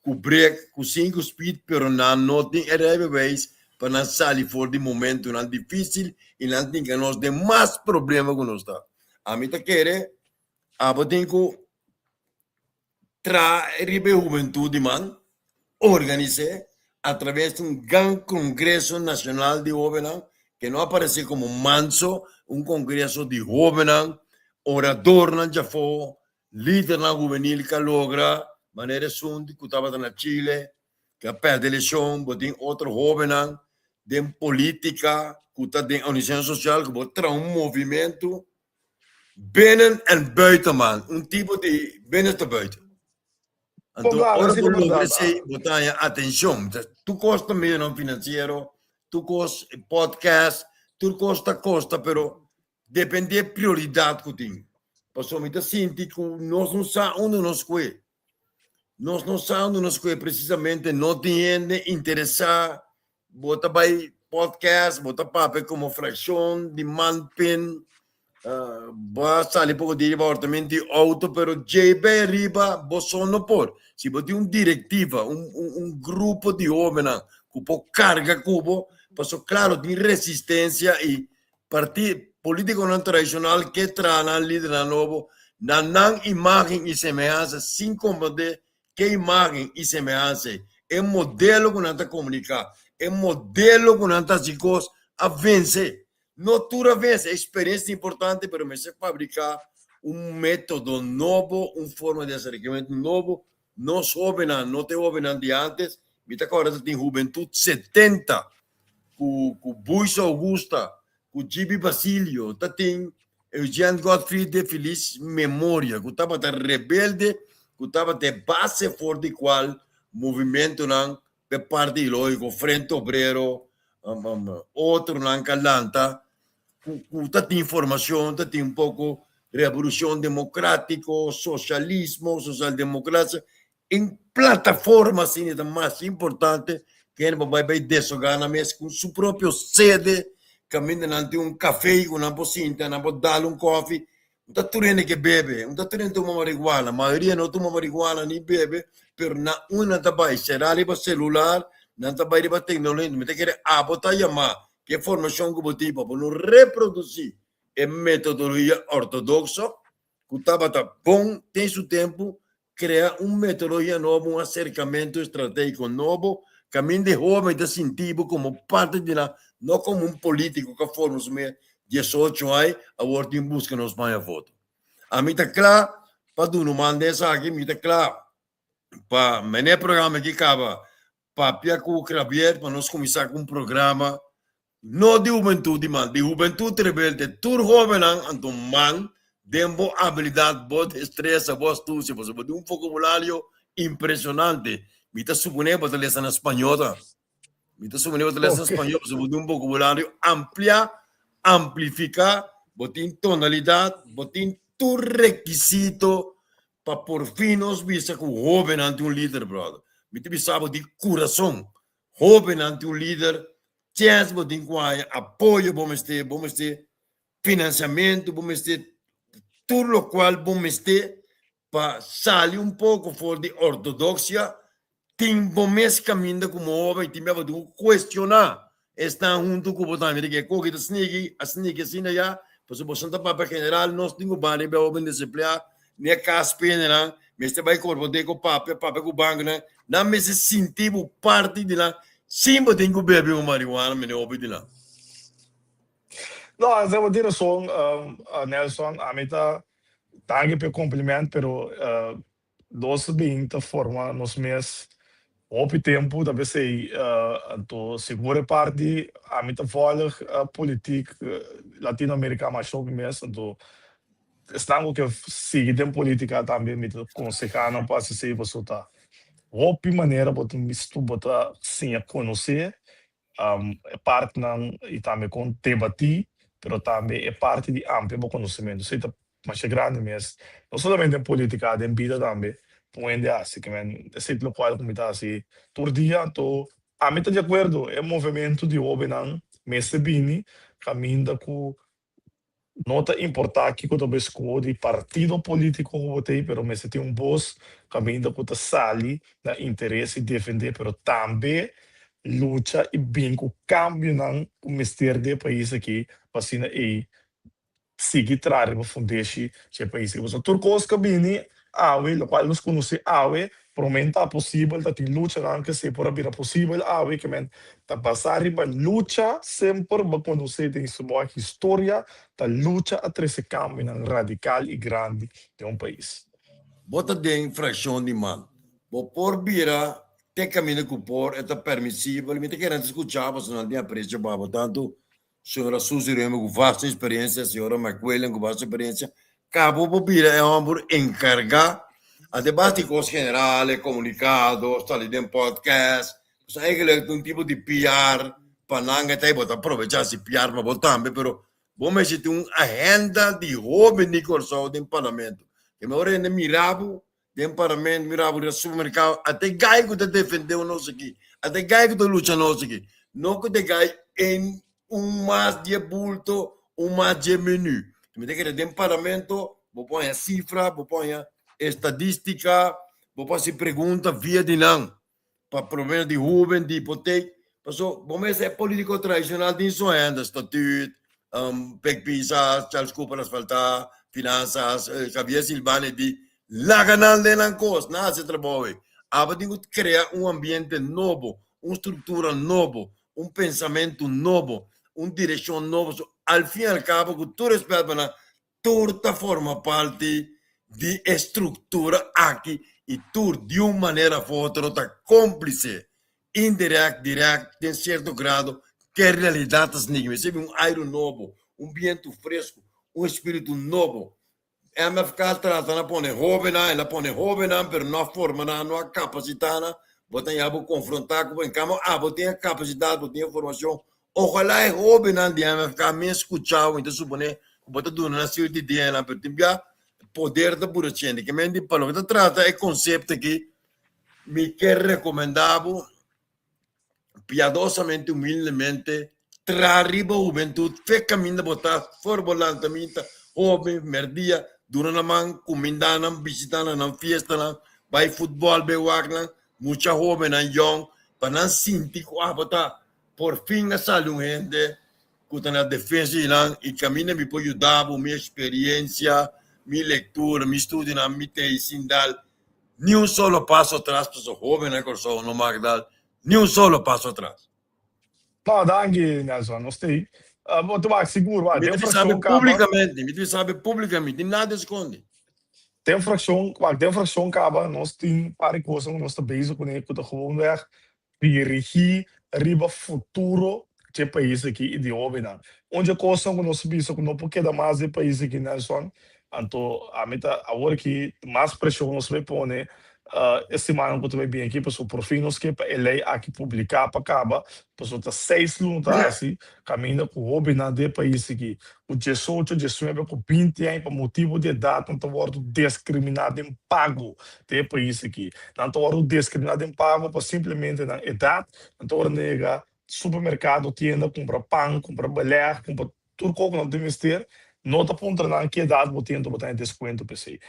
cu brek cu cinco speed pero nan no tin e rijbewijs pa nan sali for di momentonan dificil y nan tin ke nos den mas problema cu nos ta. Ami ta kere abo tin cu Traha riba e hubentud di man, organis'é a traves di un gran kongreso nashonal di hóbennan ke no a paresé komo manso, un kongreso di hóbennan, oradornan djafó, lidernan hubenil ku a logra, manera esun ku tabata na Chile, ku a pèrdè elekshon, bo tin otro hóbennan den polítika ku ta den organisashon sosial ku bo traha un movimentu binnen en buiten man, un tipo di binnen te buiten. Anto ora bo logra esei bo ta haña atenshon. Tur kos ta medionan finansiero, tur kos podcast, tur kos ta kosta pero depende e prioridat ku tin. Pasobra mi ta sinti ku nos no sa unda nos kue. Nos no sa unda nos kue presisamente, no tin hende interesá. Bo ta bai podcast, bo ta papia komo frakshon di manpin, bo a sali poko dia riba hortament di outo, pero djei bai ariba bo so no por. Si bo tin un direktiva, un un grupo di hobennan ku por karga ku bo, pasobra klaro tin resistensia i parti politikonan tradishonal ke traha nan lidernan nobo na nan imagen i semehansa sin komprondé ke imagen i semehansa ei. E modelo ku nan ta komuniká, e modelo ku nan ta hasi kos a vense. No tur a vense, e eksperensia ta importante pero mester fabriká un método nobo, un forma di aserkamentu nobo. Nos hóbennan no ta e hóbennan di ántes. Mi ta kòrda ta tin hubentut 70 ku ku Buis Augusta, ku Gibi Basilio, ta tin Eugène Godfried de felis memoria, ku tabata rebelde, ku tabata e base for di kual movimentonan p'e parti ideológiko, Frente Obrero, otronan ka lanta, ku ku ta tin formashon, ta tin un poko revolushon demokratiko, soshalismo, sosialdemokrasia, En plataforma asina ta mas importante ku hende por bai bai desogá nan mes ku su propio sede, kaminda nan tin un kafé ku nan por sinta, nan por dal un kòfi. No ta tur hende ke bebe, no ta tur hende tuma marihuana, mayoria no tuma marihuana ni bebe, pero na unda nan ta bai, será riba selular, nan ta bai riba teknologia. Mi ta kere abo ta yamá ku e formashon ku bo tin pa bo no reprodusí e metodologia ortodokso ku tabata bon den su tempu, Krea un metodologia nobo, un aserkamentu estratégiko nobo, kaminda e hóben ta sinti bo komo parti di nan, no komo un polítiko ku a forma su mes 18 ai, awor tin buska nos paña voto. Ami ta kla pa duna un man den esaki, mi ta kla pa mene e programa aki kaba papia ku Xavier pa nos kuminsá ku un programa No di hubentud di man, di hubentud rebelde. Tur hobennan anto man den bo abilidad, bo destresa, bo astucia, pasobra bo tin un vocabulario impresionante. Mi ta supone bo ta lesa na spañó ta. Mi ta supone bo ta lesa na spañó pasobra bo tin un vocabulario amplia, amplifica, bo tin tonalidad, bo tin tur requisito pa por fin nos bisa cu hobennan tin un lider, brother. Mi ta bisa bo di curason, hobennan tin un lider. Chèns bo tin ku haña apoyo bo mester, bo mester finansiamentu, bo mester tur lokual bo mester pa sali un poko for di ortodoksia, tin bo mes kaminda komo hoben i tin bia bo tin ku kuestioná esnan huntu ku bo tambe di ke koki ta sniki, a sniki asina ya, pasobra boso ta papia general, nos tin ku banda i bia hoben desempleá, ni e kas pendenan mester bai korpodé ku papia, papia ku bankonan, nan mester sinti bo parti di nan sin bo tin ku bebe un marihuana mene hopi di nan. No, esei bo tin rason, Nelson, ami ta danki pa e kompliment, pero nos bin ta forma nos mes hopi tempu ta p'esei, anto sigur e parti ami ta volg politik Latinoamerika masha hopi mes, anto Esnan ku ke sigui den politika tambe mi ta konsehá nan pa hasi esei pasobra ta hopi manera bo ta mistu bo ta siña konosé e partnan i tambe kon debatí pero tambe e parti di amplia bo konosementu. Esei ta masha grandi mes no solamente den politika den bida tambe pa un hende hasi. Ke men esei ta lokual ku mi ta hasi tur dia anto ami ta di akuerdo e movementu di hóbennan mester bini kaminda ku No ta importá kiko ta bo eskoho di partido polítiko ku bo ta ei, pero mester tin un bos kaminda ku ta sali na interes i defendé, pero tambe lucha i bin ku kambionan ku mester di e pais aki pa asina ei sigui traha riba fundeshi dje pais aki. Pasobra tur kos ka bini. awe, lokual nos konosé awe, promé ta posibel, ta tin luchanan ku esei por a bira posibel awe, ke men ta basá riba lucha semper bo konosé den su bo historia, ta lucha a trese kambionan radikal i grandi den un pais. Bo ta den frakshon di man. Bo por bira te kaminda ku por, e ta permisibel. Mi ta kere antes skucha bo, pasobra nan tin apresio pa bo. Tantu Señora Suzy Römer ku vasto eksperensia, señora McWilliam ku vasto eksperensia, kabo por bira e hòmber enkargá. Ademas di kos general, e komunikado, sali den podcast, pasobra eigenlijk ta un tipo di PR pa nan e ta i bo ta aprovechá si PR pa bo tambe, pero bo mester tin un agenda di hóben di Kòrsou den parlamento. Ke mehor hende mira bo Den parlamento mira bo den supermercado ata e gai cu ta defende nos aki ata e gai cu ta lucha nos aki no cu ta e gai en un mas di e bulto un mas di e menu mi ta kere den parlamento bo por haña cifra bo por haña estadistica bo por haci pregunta via di nan pa problema di hoben di hipotek paso bo mester e politico tradicional tin su hende statuut Pek Pisas Charles Cooper asfalta finanzas Javier Silvani di laga nan den nan kos nan hasi trabou ei abo tin ku krea un ambiente nobo un struktura nobo un pensamentu nobo un direkshon nobo so al fin al kabo ku tur respet pa nan Tur ta forma parti di e struktura aki i tur di un manera of otro ta kómplise, indirèkt, dirèkt, den sierto grado, ku e realidat ta snika. Mester bin un airu nobo, un bientu fresku, un espíritu nobo. MFK trata na pone hóbennan, el a pone hóbennan pero no a forma nan, no a kapasitá nan. Bo ta ya bo konfrontá ku bo, en kambio abo tin e kapasidat, bo tin e formashon, Ojalá e hóbennan di MFK mes skuchá bo, mi ta suponé ku bo ta duna nan sierto ideanan, pero tin bia poder ta puru chende. Ke men di pa loke ta trata e konsepto aki, mi ke rekomendá bo piadosamente, humildemente, traha riba hubentut, fe kaminda bo ta, for bo lanta minta hóben, mèrdia, duna nan man, kumindá nan, bishitá nan nan fiestanan, bai futbòl, bai wak nan, mucha hóbennan yòn, pa nan sinti ku abo ta Por fin a sali un hende ku ta na defensa di nan i kaminda mi por yuda bo, mi eksperensia, mi lektura, mi studionan, mi ta ei sin dal ni un solo paso atras pasobra hóbennan Kòrsou no mag dal ni un solo paso atras. No, danki Nelson, nos ta ei. Bo ta wak sigur wak, Mi den ta bisa frakshon kaba. públikamente, mi ta bisa públikamente, mi tin nada eskonde. Den frakshon, wak, den frakshon kaba nos tin par di kosnan ku nos ta bezig kuné ku ta gewoonweg dirigí riba futuro dje pais aki i di hóbennan. Un dje kosnan ku nos a bisa ku no por keda mas den pais aki, Nelson, anto ami ta awor aki mas preshon nos bai pone e simannan ku ta bai bini aki pasobra porfin nos ke pa e lei aki publiká pa kaba pasobra ta seis luna ta hasi kaminda ku hóbennan den pais aki ku diesocho, diesnuebe ku binti aña pa motibu di edat nan ta wòrdu diskriminá den pago den e pais aki. Nan ta wòrdu diskriminá den pago pa simplemente nan edat. Nan ta wòrdu nega supermerkado, tienda, kumpra pan, kumpra belèg, kumpra tur kos ku nan tin mester. No ta puntra nan ki edat bo tin, anto bo ta haña deskuento pa esei.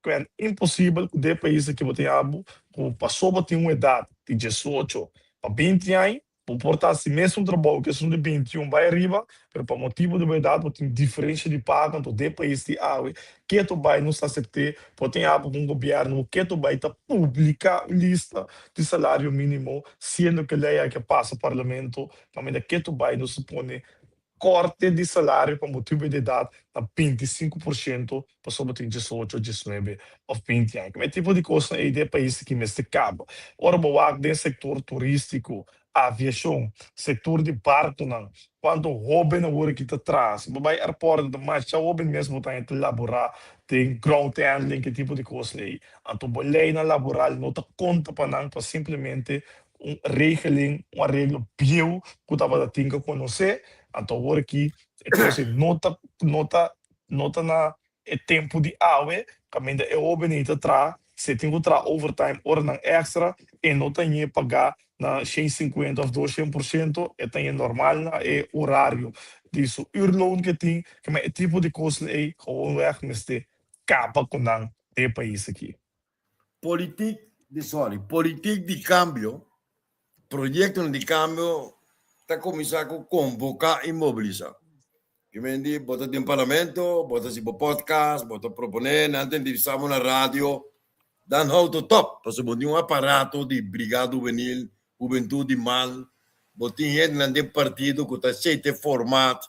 Kwen imposibel ku den e pais aki bo tin abo ku paso bo tin un edat di diesocho pa binti aña, Bo por ta hasi mesun trabou ku esun di 21 bai ariba, pero pa motibu di bo edat bo tin diferensha di pago, anto den pais di awe ketu bai nos ta asept'é, por tin abo ku un gobièrnu ku ketu bai ta publiká un lista di salario mínimo, siendo ku e lei aki a pasa parlamento, kaminda ketu bai nos ta pone Korte di salario pa motibu di edat ta 25% pasobra tin 18, 19 òf 20 aña. E tipo di kosnan ei den e pais aki mester kaba. Ora bo wak den sektor turístiko, aviashon, sektor di barkunan, kuantu hóben awor aki ta traha. Si bo bai airport ta masha hóben mes bo ta haña ta laborá den ground handling, e tipo di kosnan ei. Anto bo leinan laboral no ta konta pa nan pa simplemente un regeling, un areglo bieu ku tabata tin ku konosé, anto awor aki e kos ei no ta no ta no ta na e tempu di awe kaminda e hóbennan ei ta traha, si e tin ku traha overtime oranan èkstra e no ta ñe pagá na shen sinkuenta òf doshen por shento, e ta ñe normal na e orario di su uurloon ku e tin, kema e tipo di kosnan ei gewoonweg mester kaba ku nan den e pais aki. Politiek di sorry, politiek di kambio, proyektonan di kambio ta kuminsá ku konvoká i mobilisá. Ke men di bo ta den parlamento, bo ta hasi bo podcast, bo ta proponé, nan ta entrevistá bo na radio, dan houdt het op, pasobra bo tin un aparato di brigada hubenil, hubentud di mal, bo tin hendenan den partido ku ta aceita e format,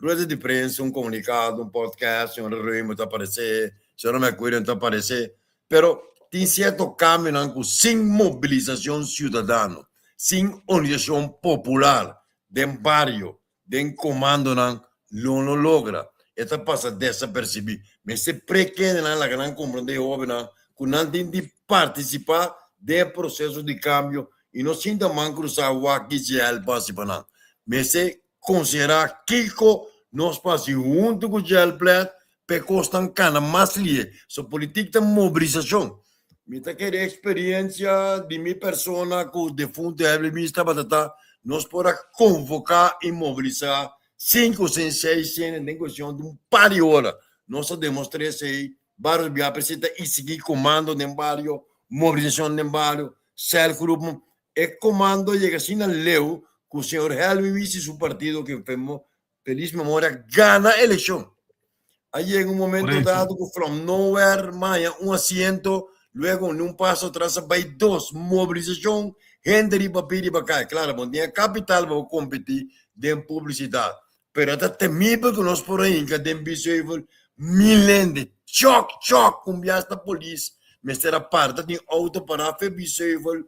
rueda di prensa, un komunikado, un podcast, señora Römer ta aparesé, señora McWilliam ta aparesé, pero tin sierto kambionan ku sin mobilisashon siudadano, sin organisashon popular den bario, den komandonan lo no logra. E ta pasa desapersibí. Mester prekende nan laga nan komprendé e hóbennan ku nan tin di partisipá den e proseso di kambio i no sinta man krusá wak ki JL pa hasi pa nan. Mester konsiderá kiko nos por hasi huntu ku JL Plet pa e kosnan kana mas lihe. So politik ta mobilisashon. Mi ta kere experiencia di mi persona cu defunto Herbie Mies tabata ta, nos por a convoca y mobilisa cinco cen, seis cen den cuestion di un par di ora. Nos a demostra esey varios bia presenta y sigui comando den bario, mobilisacion den bario, celgroepen. E comando a yega asina leu cu señor Helmy Mies y su partido que feliz memoria gana eleccion. A yega un momento dado cu from nowhere maya un asiento, luego ni un paso atras a bay dos. Mobilisacion, hende riba pi riba cay. Claro, bo no tin e capital pa bo competi den publicidad, pero e ta temibel cu nos por a hinca den Biesheuvel mil hende. Chok, chok, un biaha hasta polis mester a para. Ta tin auto para fe Biesheuvel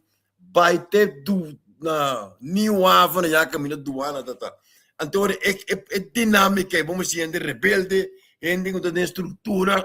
Bai te du na Nieuw Haven ya caminda duana ta ta. Anto ora e e e dinámica ei bo mester hende rebelde, hende ku ta den struktura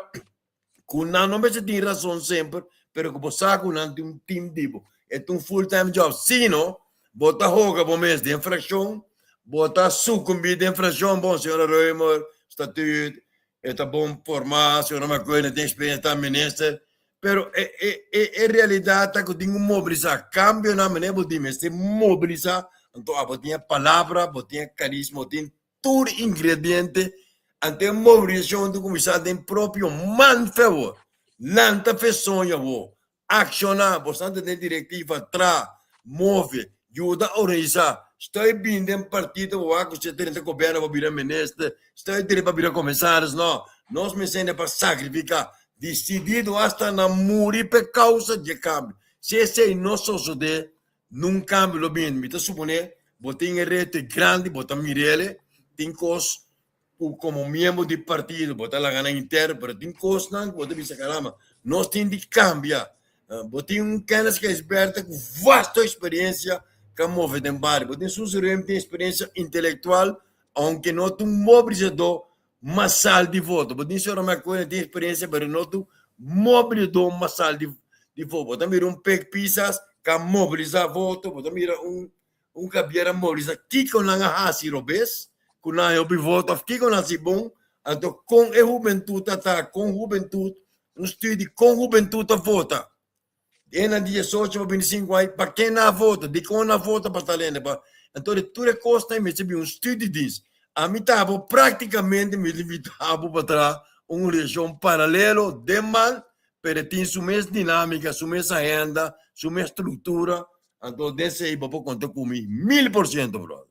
ku nan no mester tin rason semper, pero ku bo sa ku nan tin un team di bo. E ta un full time job. Si no, bo ta hoga bo mes den frakshon, bo ta sukumbí den frakshon, bon señora Römer, statuut, e ta bon formá, señora McQueen tin eksperensia ta minister, Pero e e e e realidat ta ku tin ku mobilisá. Kambionan manera bo tin mester mobilisá, anto abo tin e palabra, bo tin e karisma, bo tin tur ingrediente, anto e mobilisashon ta kuminsá den propio man fe awor. Lanta fe soño awor, akshoná, bo sa den direktiva, traha, move, yuda organisá. Stoi bini den partido bo wak ku si e drenta gobièrnu bo bira minister, stoi drenta pa bira komisaris, no. Nos mester hende pa sakrifiká. Disidido hasta na muri p'e causa dje cambio. Si esei no sosode, nun cambio lo bini. Mi ta supone bo tin e reto e grandi, bo ta mir'ele, tin cos cu como miembro di partido bo ta laga nan interno, pero tin cosnan cu bo ta bisa caramba, nos tin di cambia. Bo tin un Kenneth Gijsbertha cu vasto experiencia ca move den bario. Bo tin Suzy Röhm tin experiencia intelectual, aunke no ta un mobilizador masal di voto. Bo tin señora McQueen tin experiencia pero no tu mobilizador masal di di voto. Bo ta mira un Pek Pisas ka mobiliza voto, bo ta mira un un Javier a mobiliza. Kiko nan a hasi robes ku nan a hopi voto of kiko nan a hasi bon? Anto kon e hubentud ta ta, kon hubentud un studi kon hubentud ta vota. Esnan di diesocho pa bintisinku aña, pa ken nan a vota? Dikon nan a vota pa tal hende? Pa Anto di tur e kosnan ei mester bin un studiedienst. Ami ta bo praktikamente mi ta invitá bo pa traha un organisashon paralelo den man, pero e tin su mes dinámika, su mes agenda, su mes struktura. Anto den esei bo por konta ku mi 1000%, brother.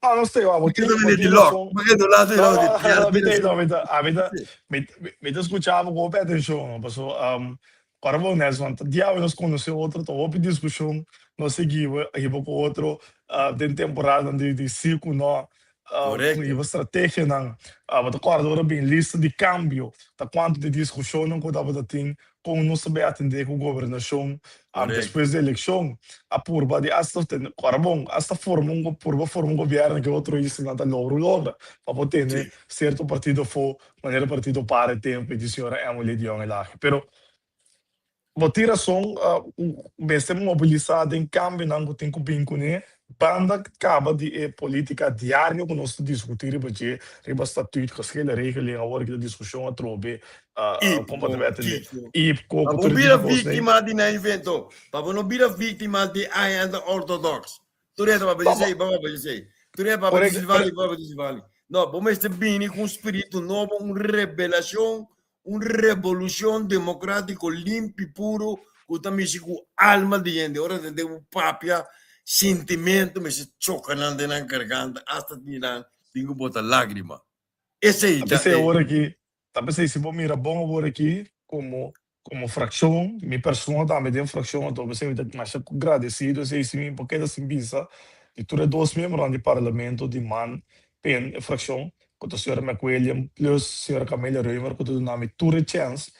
No, no sé, bo tin, bo tin razón. No, no, mi ta, mi ta, mi ta, mi, mi ta escucha bo ku hopi atenshon, paso, um, ora bo Nelson, ta dia nos conoce otro, ta hopi discusion nos sigui hiba ku otro, uh, den temporadanan di, di sí ku no, uh, hiba strategianan, uh, bo ta corda ora bin lista di cambio, ta cuanto di discusionnan ku tabata tin Kon nos ta bay atendé ku gobernashon despues di elekshon? A purba di asta tene ora bon, asta forma un purba forma un gobièrnu ke otro islanan ta logro logra pa por tene sierto partido afó manera partido par e tempu di señora Emily de Jong Elhage. Pero bo tin rason ku mester mobilisá den kambionan ku tin ku bin kuné Banda kaba di e politica diario ku nos ta diskutí riba dje, riba statuut, geschillenregeling, awor ki ta diskushon atrobe, kon pa ta bai atendé IPCO Pa ku bo tur e bira tipo kos ei. víktima di nan invento, pa bo no bira víktima di agenda ortodoks. Tur e ta papia di esei, bo papia di esei. Tur e papia di Silvani, bo papia di Silvani. No, bo mester bini ku un spiritu nobo, un rebelashon Un revolucion democratico limpi puro cu ta mishi cu alma di hende. Ora ta den un papia, sintimento mester choca nan den nan garganta hasta di nan. Tin ku bota lágrima. Esei Ta ta p'esei e. awor aki, ta p'esei si bo mira bon awor aki komo komo frakshon, mi persona tambe den frakshon anto p'esei mi ta masha gradesido esei si mi por keda sin bisa di tur e dos miembronan di parlamento di man pen e frakshon ku ta señora McWilliam plus señora Camelia Römer ku ta duna mi tur e chèns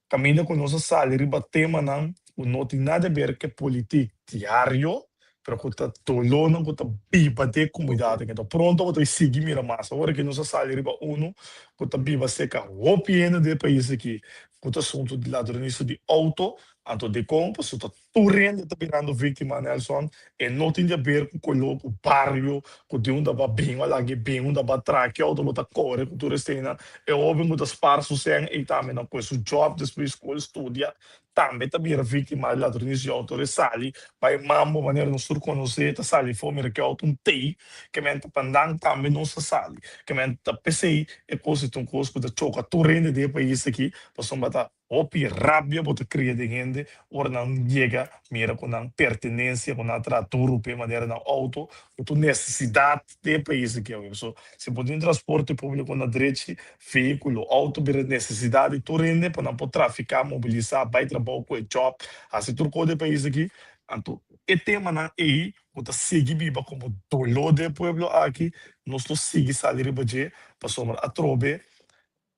Kaminda ku nos a sali riba temanan ku no tin nada di ber ku e politik diario, pero ku ta dolónan ku ta biba den e komunidat. Anto pronto bo ta sigui mira mas. Awor aki nos a sali riba unu ku ta biba serka hopi hende den e pais aki ku ta asuntu di ladroniso di outo. Anto dikon? Pasobra ta Tur hende ta birando víktima, Nelson. E no tin di haber ku koló, ku bario, ku di unda ba bin, wala ke bin, unda ba tra, ki outo bo ta kore ku tur eseinan. E hóben ku ta spar su sèn ei tambe nan kohe su jòb despues di skol, studia, tambe ta bira víktima di ladronisia di outo. E sali bai mambo manera nos tur konosé, ta sali afó mira ki outo un tei, ke men ta pandan tambe nos ta sali. Ke men ta p'esei e kos ei ta un kos ku ta choka tur hende den e pais aki pasobra ta Hopi rabia bo ta kria den hende ora nan yega mira ku nan pertenensia ku nan a traha duru p'e manera nan outo ku tur nesesidat den e pais aki awe. So si bo tin transporte públiko na drechi, vehíkulo, outo bira nesesidat di tur hende pa nan por trafiká, mobilisá, bai trabou ku e jòb, hasi tur kos den e pais aki. Anto e temanan ei ku ta sigui biba komo doló den e pueblo aki, nos lo sigui sali riba dje pasobra atrobe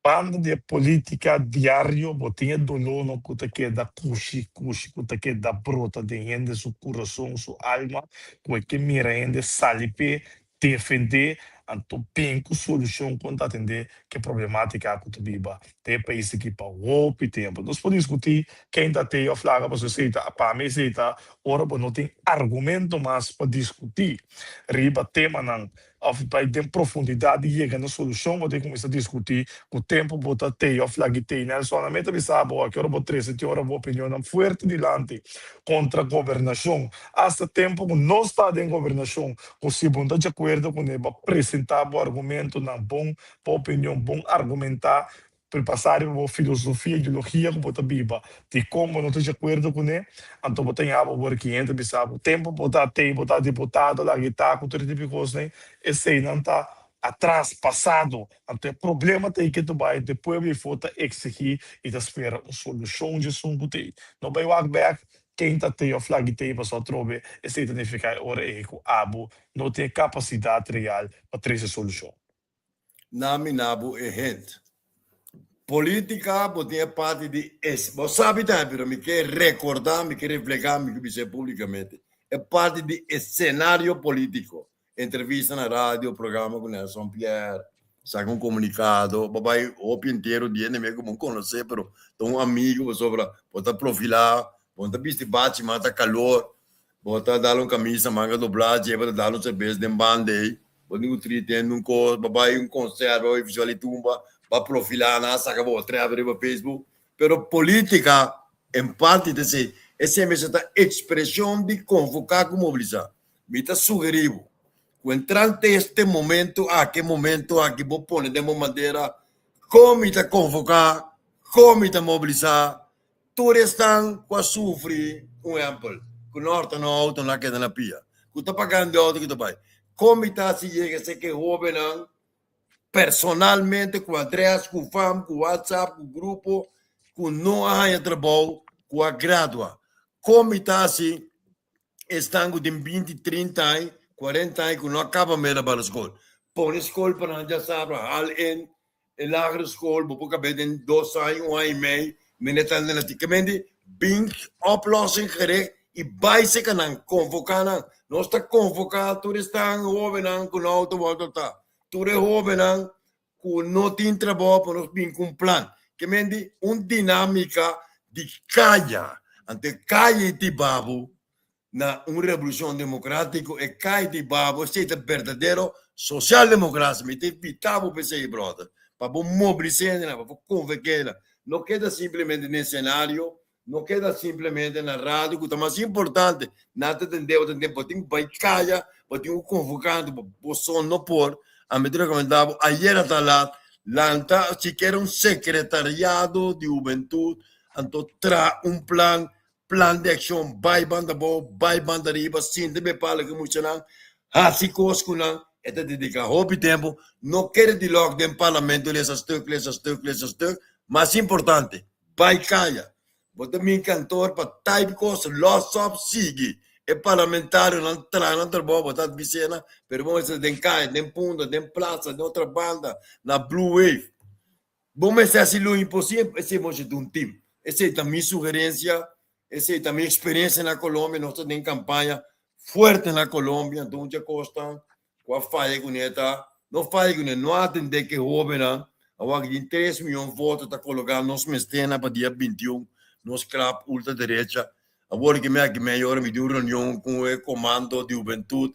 Banda di e politica diario bo tin e dolornan cu ta keda cushi cushi cu ta keda brota den hende su curason su alma cu e ke mira hende sali p'e defende anto bin cu solucion con ta atende ke problematica cu ta biba den e pais aki pa hopi tempo. Nos por discuti ken ta tey of laga pasobra esey ta pa mi esey ta ora bo no tin argumento mas pa discuti riba temanan Of bai den profundidat di yega na solushon bo ta kuminsá diskutí ku tempu bo ta tei òf lag'i tei. Nelson, ami ta bisa bo aki ora bo trese tin ora bo opinionnan fuerte dilanti kontra gobernashon. Asta tempu ku no sta den gobernashon ku si bo no ta di akuerdo kuné bo a presentá bo argumentonan bon, bo opinion bon argumentá Por pasa riba bo filosofia, ideologia ku bo ta biba, dikon bo no ta di akuerdo kuné, anto bo ta yama bo wòrdu hende ta bisa bo tempu bo ta atei, bo ta diputado, laga e ta ku tur e tipo di kosnan, eseinan ta atras, pasado. Anto e problema ta ei ke ta bai, anto e pueblo ei for ta eksigí i ta spera un solushon dje esun ku ta ei. No bai wak bèk ken ta atei òf laga e tei pasobra atrobe esei ta nifiká e ora ei ku abo no tin e kapasidat real pa trese solushon. Na mi na bo e hent. Politica bo tin e parti di es bo sabi tambe pero mi ke recorda mi ke refleha mi ke bisa publicamente e parti di escenario politico entrevista na radio programa cu Nelson Pierre saca un comunicado bo bay hopi entero di hende mi como conoce pero ta un amigo pasobra bo ta profila bo no ta bisti bachi mata calor Bo ta dal un camisa manga doblá, dje bo ta dal un cerbes den banda ei, bo tin cu triten un cos, bo bai un concert, bo bai festival di tumba, bo a profilá nan, a saca bo trèp riba Facebook. Pero politica en parti ta esei, esei mester ta expresion di convocá cu mobilisá. Mi ta sugerí bo cu entrante este momento aki, e momento aki bo pone den bo bandera, con mi ta convocá, con mi ta mobilisá, Tur esnan ku a sufri un ehèmpel, ku no horta no outo no a keda na pia, ku ta pagando e outo ku ta bai, kon mi ta hasi yega esei ku e hóbennan personalmente ku adrès, ku fam, ku whatsapp, ku grupo ku no a haña trabou, ku a gradua? Kon mi ta hasi esnan ku tin binti, trinta aña, kuarenta aña ku no a kaba mera bala skol? Pone skol pa nan djasabra, hal in E lagere school bo por kab'é den dos aña, un aña i mei, mende ta anda na ti. Kemendi bin oplossing gericht i bai seka nan, konvoká nan. Nos ta konvoká tur esnan hóbennan ku no outo wòrdu ta, tur e hóbennan ku no tin trabou pa nos bin ku un plan. Kemendi un dinámika di kaya. Anto e kaya i tibabu na un revolucion democratico e cay di babo esey ta berdadero social democracia mi ta invita bo pa esey brother pa bo mobilisa hendenan pa bo convenke hendenan no keda simplemente den escenario no keda simplemente na radio cu ta mas importante nan ta tende bo ta tende bo tin cu bay caya bo tin cu convoca bo bo son no por ami ta recomenda bo ayera ta laat lanta sikiera un secretariado di hubentud anto traha un plan Plan di akshon, Bai banda abou, bai banda riba, sinta be pala ku muchanan, hasi kos ku nan. E ta dedica hopi tempo, no kere di lok den parlamento lesa stuk, lesa stuk, lesa stuk. Mas importante, bai caya. Bo ta bin kantoor pa type kos, los op, sigui. E parlamentarionan traha nan trabou, bo ta bisena, pero bo mester den kaya, den Punda, den Plaza, den otra banda, na Blue Wave. Bo mester hasi lo imposible, esei bo mester ta un team. Esei ta mi sugerencia, esei ta mi experiencia na Colombia, nos ta den campaña fuerte na Colombia, anto un dje kosnan ku a faya kuné ta, no faya kuné, no a atendé ku e hóbennan, awor aki tin tres mion voto ta kologá nos mester pa dia 21 nos krap ultra derecha. Awor ki mi aki media ora mi tin un reunion ku e komando di hubentut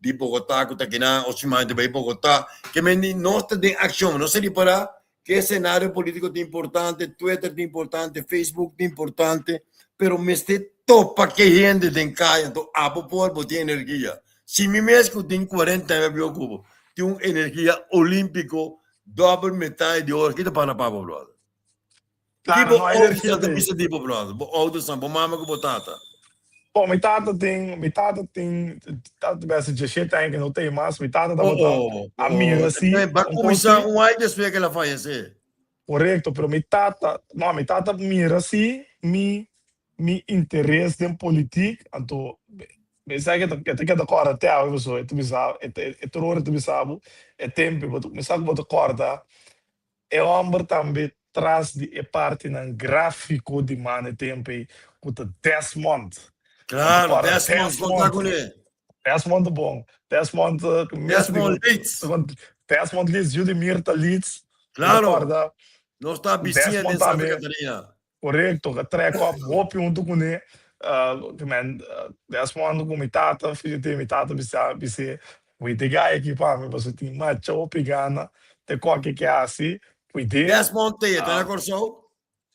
di Bogotá ku ta kinan ocho siman ta bai Bogotá. Ke men di nos ta den akshon, nos ta ripará ku e senario polítiko ta importante, Twitter ta importante, Facebook ta importante, pero mester topa ke hende den kaya, anto abo por bo tin energia. Si mi mes ku tin 40 aña biba ku bo tin un energia olímpiko dòbel metaya di oro, ki ta para pa bo brother? Claro, Ki bo no hay ouders energia ta te. bisa di bo brother? Bo oudersnan, bo mama ku bo tata? Bon, mi tata tin, mi tata tin, tata bes 17 aña ke no tin mas, mi tata Oh, tabata oh, a oh, mira si ba un kos kuminsá si. un aña despues ke el a fayesé. Korekto, pero mi tata, no, mi tata mira si mi mi interes den politik, anto mi sa ke e ta keda kòrda te awe pasobra e ta bisa, e tur ora e ta bisa bo e tempu bo ta kuminsá ku bo ta kòrda E hòmber tambe tras di e partinan gráfiko di Mane Tempe ku ta Desmond. Klaro, Desmond, konta kuné. Desmond ta bon. Desmond Desmond Leeds. Desmond Leeds, yu di Mirta Leeds. Klaro, nos ta bisiña den Santa Catarina. Korekto, ka trek op hopi huntu kuné. Men, Desmond ku mi tata, fijete mi tata bisa bis'é, Wete gai aki pa mi pasobra tin macha hopi gana te koke ke hasi, kuid'é. Desmond t'ei, e ta na Kòrsou?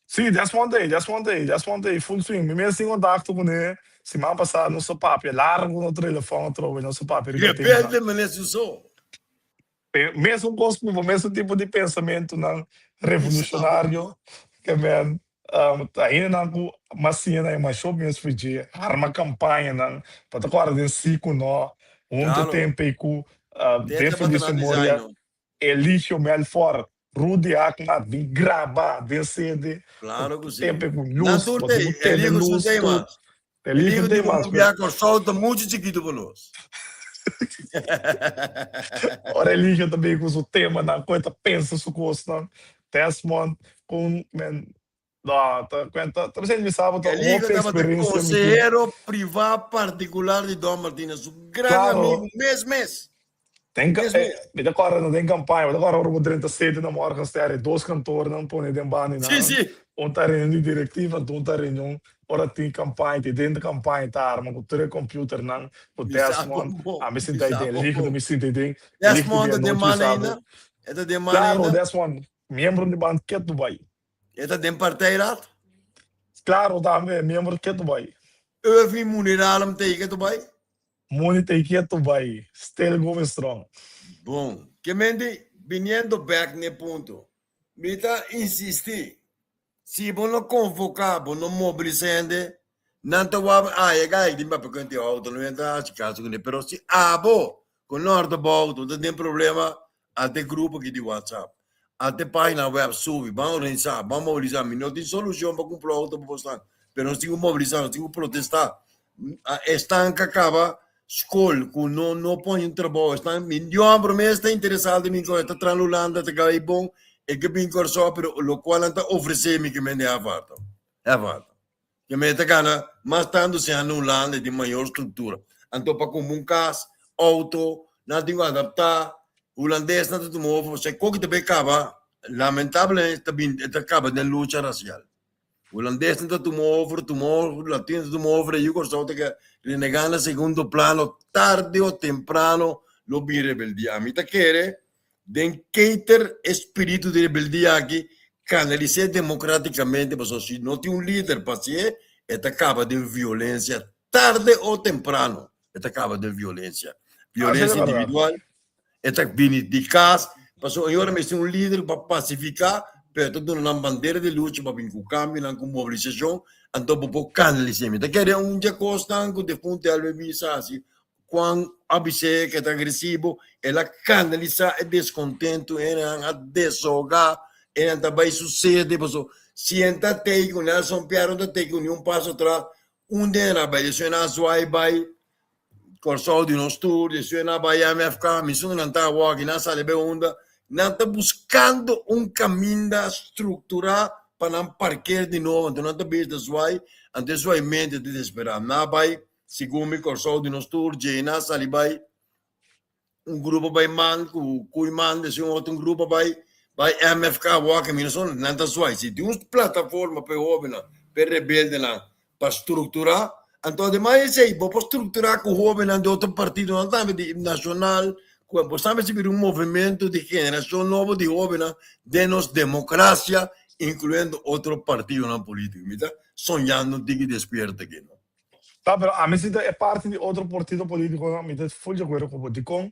Sí, Desmond t'ei, Desmond t'ei, Desmond t'ei full swing. Mi mes tin kontakto kuné, siman pasá nos a papia largu na telefòn atrobe, nos a papia riba temanan. Rebelde manera su so. E mesun kos ku bo mesun tipo di pensamentunan revolushonario ke men ta hendenan ku mas siña na e masho mes for dje harma kampañanan pa ta kòrda den si ku no huntu tempu ei ku den Feliz Memoria Eligio Melfor Rudy Haakmat bin graba den sede tempu ei ku lus bo tin ku tene lus tur. Eligio di Colombia Kòrsou ta muchu chikitu pa nos. Ora Eligio ta bin ku su temanan, kon e ta pensa su kosnan, Desmond kon men no ta kuenta ta bisai mi sa bo ta Eligio hopi tabata eksperensia mi tin. konsehero privá partikular di Don Martina, su gran Klaro. amigu mes mes. Den Mes mes. Mi ta kòrda no den kampaña, mi ta kòrda ora bo drenta sede na Morgenster e dos kantornan pone den banda Sí, nan. sí. Un ta reunion di direktiva anto un ta reunion ora tin kampaña te den kampaña ta arma ku tur e computernan ku Mi sa Desmond bon bon. ami Mi sinta sa den bon licht bon. mi sinta den licht Desmond di ta den anochi man sa bo. ainda? E ta den man Klaro ainda? Desmond miembro di band ketu bai. E ta den partijraad? Klaro tambe miembro ketu bai. Irving Muniralem ta ei ketu bai? Moni ta ketu bai, still going strong. Bon, ke mende biniendo bek n'e punto, mi ta insisti, si bo no konvoká, bo no mobilisá hende, nan ta wak ah e gai tin papia ku hende outo, no hende ta hasi kaso kuné, pero si abo ku nòrte bo outo ta den problema, ate grupo aki di WhatsApp, ate página web subi, ban organisá, ban mobilisá, mi no tin solushon pa kumpra outo pa bo stan, pero nos tin ku mobilisá, nos tin ku protestá, Esnan ka kaba skol ku no no pon un trabou esnan mi homber mes ta interesado den mi e ta traha na Hulanda ta gana bon e ke bin Kòrsou pero lokual nan ta ofresé mi ke mende havarto havarto ke mi ta gana mas tantu si na Hulanda e tin mayor struktura anto pa kumpra un kas outo nan tin ku adaptá hulandesnan ta tuma over pasobra e koki ta bay kaba lamentablemente ta bin ta kaba den lucha rasial. Hulandesnan ta tuma over, tuma over, latino ta tuma over, e yu Kòrsou ta keda renegá na segundo plano, tarde o temprano lo bin rebeldia. Ami ta kere den keter e spiritu di rebeldia aki kanalis'é demokratikamente, pasobra si no tin un lider pa hasié, e ta kaba den violensia tarde o temprano, e ta kaba den violensia. Violensia individual, E ta bini di kas, pasobra e ora mester un lider pa pasifiká, pero ta duna nan bandera di lucha pa bin ku kambionan, ku mobilisashon, anto bo por kanalis'é. Mi ta kere un dje kosnan ku defuntu Elmer Bisa hasi. Juan a bis'é ku e ta agresivo, el a kanalisá e deskontentu, hendenan a desahogá, hendenan ta bai su sede, pasobra si en ta tei ku Nelson Piar no ta tei ku niun paso atras, unda nan a bai? Despues nan a zwai bai Kòrsou di nos tur, despues nan a bai MFK, mi sun nan ta awor aki, nan a sali bai unda, nan ta buskando un kaminda strukturá pa nan parker di nobo, anto nan ta bisa ta zwai, anto e zwaimentu ta desesperá. Nan a bai Segun mi Kòrsou di nos tur dje nan a sali bai un grupo bai man ku kui man desi un otro grupo bai bai MFK wòke mi no sa nan ta swai si tin un plataforma pa e hóbennan pa e rebeldenan pa strukturá anto ademas esei bo por strukturá ku hóbennan di otro partidonan tambe di nashonal ku bo sa mester bira un movementu di generashon nobo di hóbennan den nos demokrasia inkluyendo otro partidonan polítiko mi ta soñando un tiki despierto aki no. Ta, pero ami si ta e parti di otro partido politiconan, mi ta full di acuerdo cu bo. Dicon?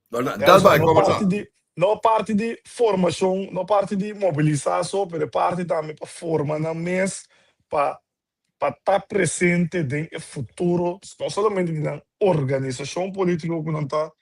Dal Nelson, bai, no conversa. parti di, no parti di formacion, no parti di mobilisa so, pero e parti tambe pa forma nan mes pa pa ta presente den e futuro, no solamente di nan organisacion politico cu nan ta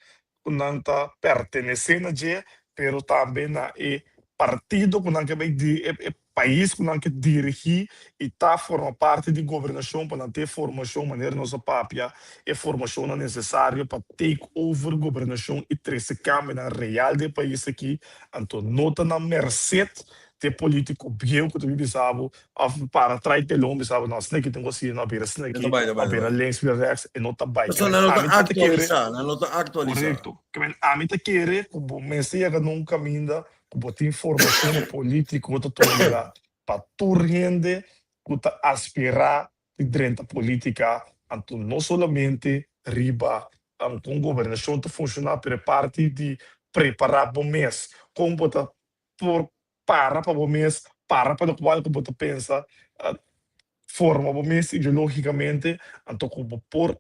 cu nan ta pertenece na dje, pero tambe na e partido cu nan ke bay di e e pais cu nan ke dirigi y ta forma parti di gobernacion pa nan tin e formacion manera nos a papia e formacionnan necesario pa take over gobernacion y trece cambionan real den e pais aki, anto no ta na merced di e politico bieu cu ta bin bisa bo Of para trai telon bisa bo no sneki tin ku asina no bira E ta sneki bai, ta bai, of ta bira bai. links bira rechts e no ta bai. Pasobra Kemen nan no ta ami ta kere aktualisá, nan no ta aktualisá. korekto. Kemen ami ta kere ku bo mester yega na un kaminda ku bo tin formashon polítiko ta tuma lugá pa tur hende ku ta aspirá di drenta polítika anto no solamente riba kon gobernashon ta funshoná pero e parti di prepará bo mes kon bo ta por para pa bo mes, para pa lokual ku bo ta pensa, forma bo mes ideológikamente, anto ku bo por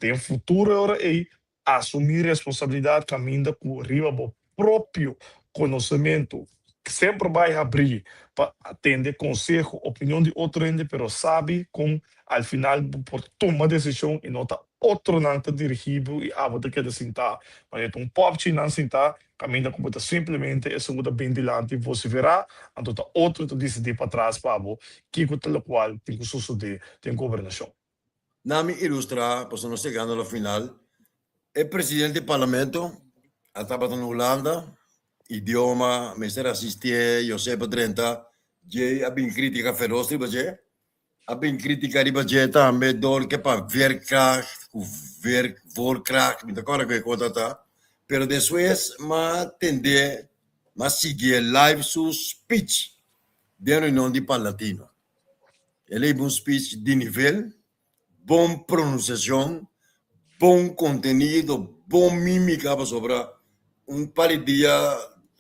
den futuro e ora ei asumí responsabilidat kaminda ku riba bo propio konosementu. Semper bai habrí pa atende konseho, opinion di otro hende, pero sabi kon al final bo por tuma desishon i no ta otronan ta dirigí bo i abo ta keda sintá. Manera ta un pòpchi nan sintá Kaminda ku bo ta simplemente esun ku ta bin dilanti vosiferá, anto ta otro ta disidí patras pa bo kiko ta lokual tin ku sosodé den gobernashon. Na mi ilustrá, pasobra nos yegando na final, e presidente di parlamento a tabata na Hulanda, idioma mester asistié, Josepa drenta, djei a bin krítika feros riba dje, A bin critica riba dje tambe dor ke pa veerkracht ku ver voorkracht mi ta kòrda ku e kota ta pero despues m'a tend'é m'a siguié live su speech den reunion di Parlatino. El a hiba un speech di nivel, bon pronunciacion, bon contenido, bon mimica pasobra un par di dia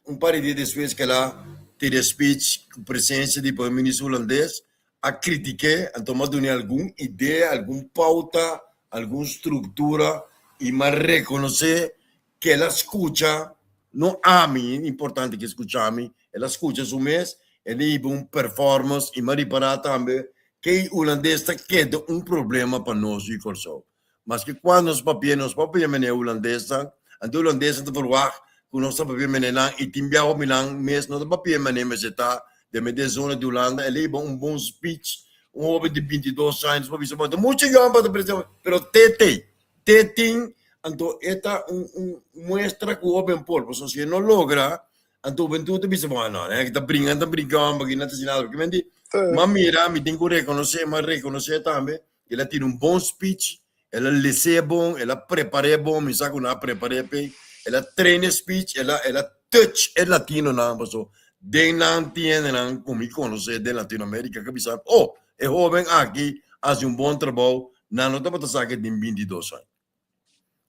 un par di dia despues ke el a tira e speech ku presencia di Prome Minister Hulandes a critik'é, anto m'a dun'é algun idea, algun pauta, algun structura y m'a reconoce ke el a scucha, no ami, importante ke scucha mi, el a scucha su mes, el a hiba un performance y m'a ripara tambe ke e hulandes ta keda un problema pa nos di Kòrsou. Maske kuando nos papia, nos papia mene hulandesnan, anto hulandesnan ta verwagt ku nos ta papia mene nan i tin biaha hopi nan mes no ta papia mene mester ta den mete e zona di Hulanda. El a hiba un bon speech, un hoben di bintidos aña, nos por bisa bo ta muchu yòn pa ta presidente, pero te tei, te tin, anto e ta un un muestra ku hoben por, pasobra si e no logra, anto hubentud ta bisa bo, ah no, nan ta bringa, nan ta bringa homber aki, nan ta hasi nada, pakimente m'a mira, mi tin ku rekonosé, m'a rekonosé tambe El a tira un bon speech, el a les'é bon, el a prepar'é bon, mi sa ku nan a prepar'é p'e, el a train e speech, el a el a touch e latinonan paso den nan tin hendenan ku mi konosé den Latinoamerica ku a bisa, oh, e hoben aki a hasi un bon trabou, nan no tabata sa ku e tin bintidos aña.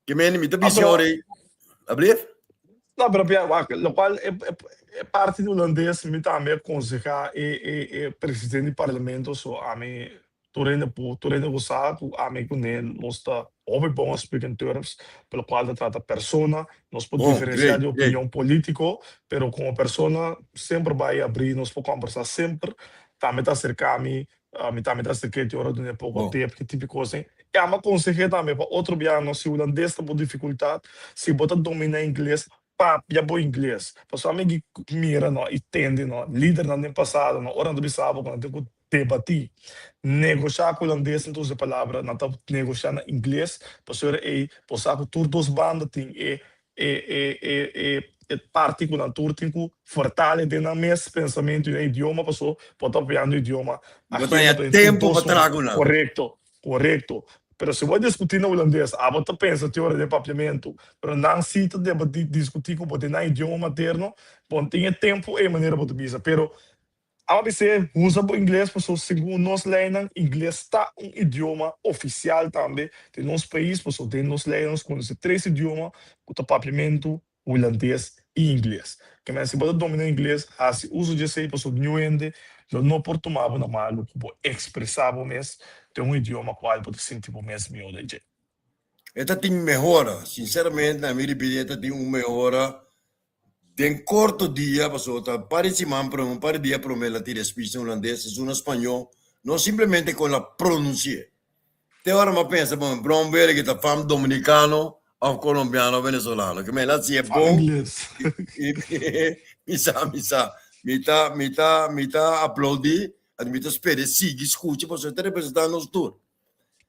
Ke mende mi ta Ah, bisa pero ora ei, ablief? No, pero pia, wak, lokual e e e parti di hulandes mi tambe a konsehá e e e presidente di parlamento, so ami tur hende por tur hende ku sa ku ami kuné nos ta hopi bon a speak in terms pa lokual ta trata persona, nos por Bon, diferensiá great, di great. opinion polítiko, pero komo persona semper bai abrí nos por kòmbersá semper, tambe ta aserká mi. Mi tambe ta aserk'é te ora dun'é poko tep, ki tipo di kos ei. I ami a konseh'é tambe pa otro biaha no, si hulandes ta bo difikultat, si bo ta dominá ingles, papia bo ingles. Pasobra ami ki mira no i tende no, lidernan den pasado no, ora nan ta bisa bo ku nan tin ku debatí, negoshá ku hulandes nan ta usa e palabra, nan ta negoshá na ingles, pasobra ei bo sa ku tur dos banda tin e e e e e e parti ku nan tur tin ku fortale den nan mes pensamentu i nan idioma paso bo ta papiando idioma Bo ta ajeno haña den tur tempu pa dos traha ku nan. Korekto, korekto. Pero si bo a diskutí na hulandes abo ta pensa te ora den papiamentu pero nan si ta debatí diskutí ku bo den nan idioma materno bo no tin e tempu ei manera bo ta bisa pero Aba bis'é, Usa bo ingles pasobra segun nos leinan ingles ta un idioma ofisial tambe den nos pais pasobra den nos leinan nos konosé tres idioma ku ta papiamentu, hulandes i ingles. Ke men si bo ta dominá ingles hasi uso di esei pasobra niun hende lo no por tuma bo na malu ku bo ekspresá bo mes den un idioma kual bo ta sinti bo mes mihó den dje. E ta tin mehora, sinceramente na mi ripití e ta tin un mehora Den korto dia, pasobra ta un par di siman promé, un par di dia promé el a tira e speech na hulandes, esun na spañó, no simplemente kon el a pronunsi'é. Te ora mi a pensa, bon, Bromberg e ta fam dominikano òf kolombiano òf venezolano, ke el a hasié Fam bon ingles. i mi sa, mi sa, mi ta, mi ta, mi ta aplaudí, anto mi ta spera e sigui skucha pasobra e ta representá nos tur.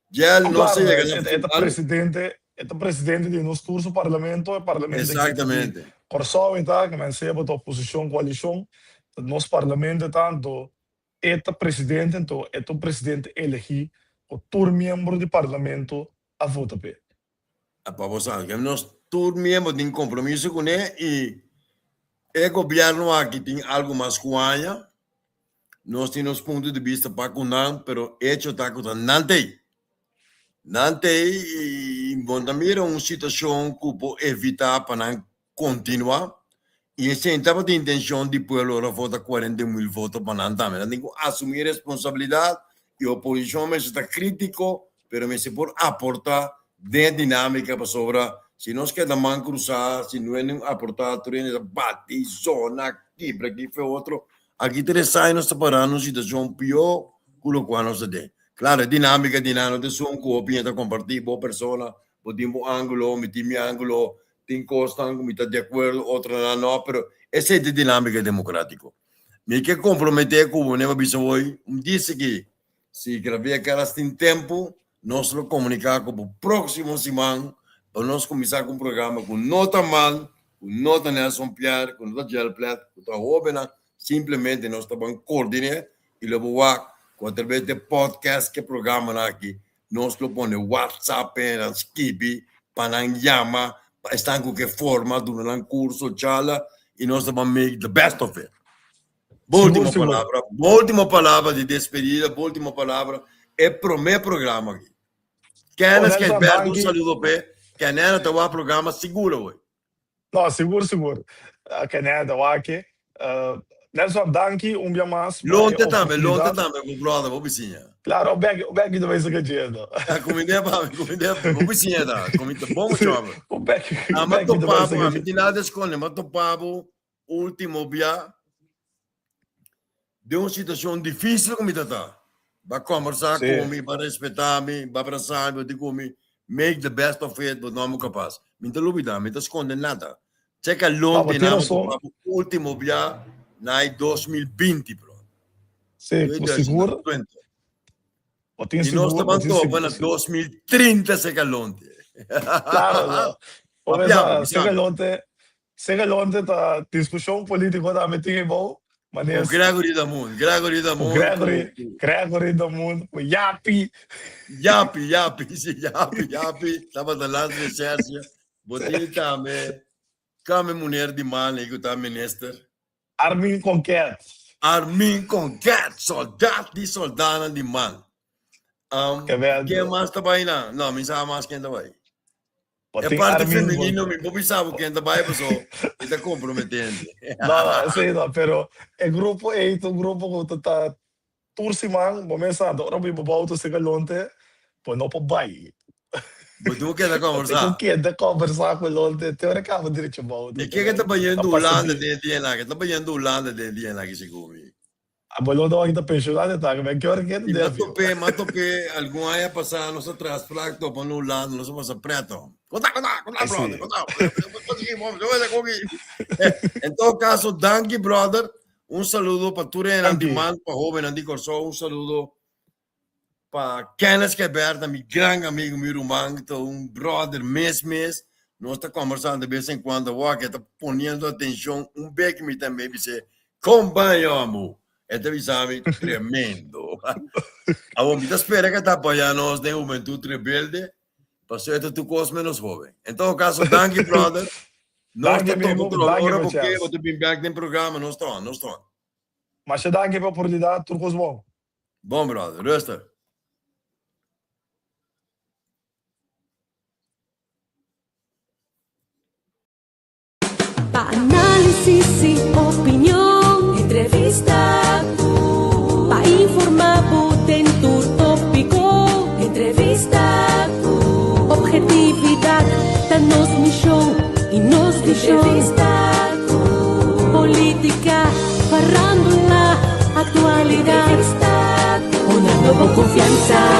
Djel No, nos a claro, yega e, na e, e ta final. presidente, e ta presidente di nos tur su parlamento, e parlamento aki ta di Exactamente. Kòrsou e ta, ke men sea bo ta oposishon, koalishon, ta nos parlamento e ta, anto e ta presidente, anto e ta un presidente elegí ku tur miembro di parlamento a vota p'e. A Pa bo sa, ke nos tur miembro tin kompromiso kuné i e gobièrnu aki tin algu mas ku aña. Nos tin nos punto di bista pa ku nan, pero echo ta ku ta nan t'ei. Nan t'ei i bo ta mira un situashon ku por evitá pa nan kontinuá. I esei tabata intenshon di pueblo ora vota 41 mil voto pa nan tambe. Nan tin ku asumí responsabilidat i oposishon mester ta krítiko, pero mester por aportá den e dinámika pasobra si nos keda man krusá, si no hende aportá, tur hende ta bati, zona, kibra aki fe otro. Aki tres aña nos ta pará na un situashon pió ku lokual nos ta den. Klaro, e dinámika di nan no ta esun ku hopi hende ta kompartí, bo persona, bo tin bo ángulo, mi tin mi ángulo, tin kosnan ku mi ta di akuerdo, otronan no, pero esei ta e dinámika demokrátiko. Mi ke komprometé ku bo, mi bisa hoy, un dise ki si Gravia Caras tin tempu, nos lo komuniká ku bo próksimo siman pa nos kuminsá ku un programa ku no ta mal, ku no ta Nelson Pierre, ku no ta Gerald Plet, ku ta hóbennan, simplemente nos ta ban koordiné i lo bo wak ku atraves di e podcast ku e programanan aki nos lo pone WhatsApp nan skibi pa nan yama pa esnan ku ke forma duna nan kurso, charla i nos ta ban make the best of it. Bo Sigur, último sigur. palabra, bo último palabra di despedida, bo último palabra, e promé programa aki. Oh, Kenneth Nelson, Gilberto, un danki. saludo p'e. Kenneth ta wak programa sigur awor. No, sigur, sigur. Kenneth ta wak e. Nelson, danki un bia mas pa e Lonte tambe, lonte oportunidad. tambe, bo brother, bo bisiña. Claro, Becky, Becky ta bay saca djendo. Ah, kumind'é pa mi, kumind'é, bo bisiña ta, kumind'é, bon Sí, mucho homber. Becky, Ama Becky ta bay topa bo, saca ami djendo. tin nada esconde, ama topa bo Ultimo bia den un situacion dificil cu mi ta ta. Ba combersa Sí. cu mi, ba respeta mi, ba brasa mi, ba di cu mi, make the best of it, bo no amo capaz. Mi ta lubida, mi ta sconde nada. Checa No, lonti bo tin na mi razon. topa bo ultimo bia na e 2020, bro. Sí, bo sigur. 2020. Bo tin I nos sigur, ta bo ban tin topa sigur, na sí. 2030 seca lonti. Claro, no. Bo Papiamo, mesa, seca bisami. lonte, seca lonte ta discusion politico tambe tin ebou, Ku manes Gregory Damoon, Gregory ku Damoon ku Gregory, ku Gregory Damoon, ku Yapi. Yapi, Yapi, si Yapi, Yapi tabata las recherche. Bo tin tambe kame muner di Mali ku ta minister. Armin Konket. Armin Konket, soldat di soldanan di man. Um, Geweldig. ken mas ta bai na? No, mi sa mas ken ta bai. Bo E tin parte Armin femenino, mi por bisa bo ken ta bai, paso mi ta comprometente. No, no, esei no, pero e grupo ei ta un grupo ku ta ta Tur siman bo mes sa ora bo biba bo auto sega lonte bo no por bai. Bo tin ku keda Bo tin ku kòmbersá. keda kòmbersá ku lonte te ora e kaba drecha bo auto. Mi ke ke ta Ta bayendo pasa Hulanda bien. den e dianan aki. Ta bayendo Hulanda den e dianan aki segun mi. Abo lo ta pensionado ta que ke ora ke te M'a m'a topé algun aña pasá nos a tras plak topa na Hulanda nos a pasa preto. Konta konta konta brother konta. En todo caso danki brother un saludo pa tur e nan di man pa hobennan di Kòrsou un saludo pa Kenneth Geberta mi gran amigo mi ruman ta un brother mes mes nos ta kombersá de bes en cuando awor ke ta poniendo atencion un bek mi tambe bis'é kon ban yòmbu e ta bisa mi tremendo awor mi ta spera ke ta apoyá nos den Hubentud Rebelde pasobra e ta tur kos menos hoben en todo caso danki brother nos ta topa otro ora bo ke bo ta bin bek den programa nos ta on nos ta on. Masha danki pa oportunidat tur kos bon. Bon brother, rustig. Pa análisis y opinion, entrevista ku. Pa informa bo den tur tópiko, entrevista ku. Objetividad ta nos mishon y nos vishon. Entrevista ku. Polítika, farándula, aktualidat. Entrevista ku. Una nobo konfiansa.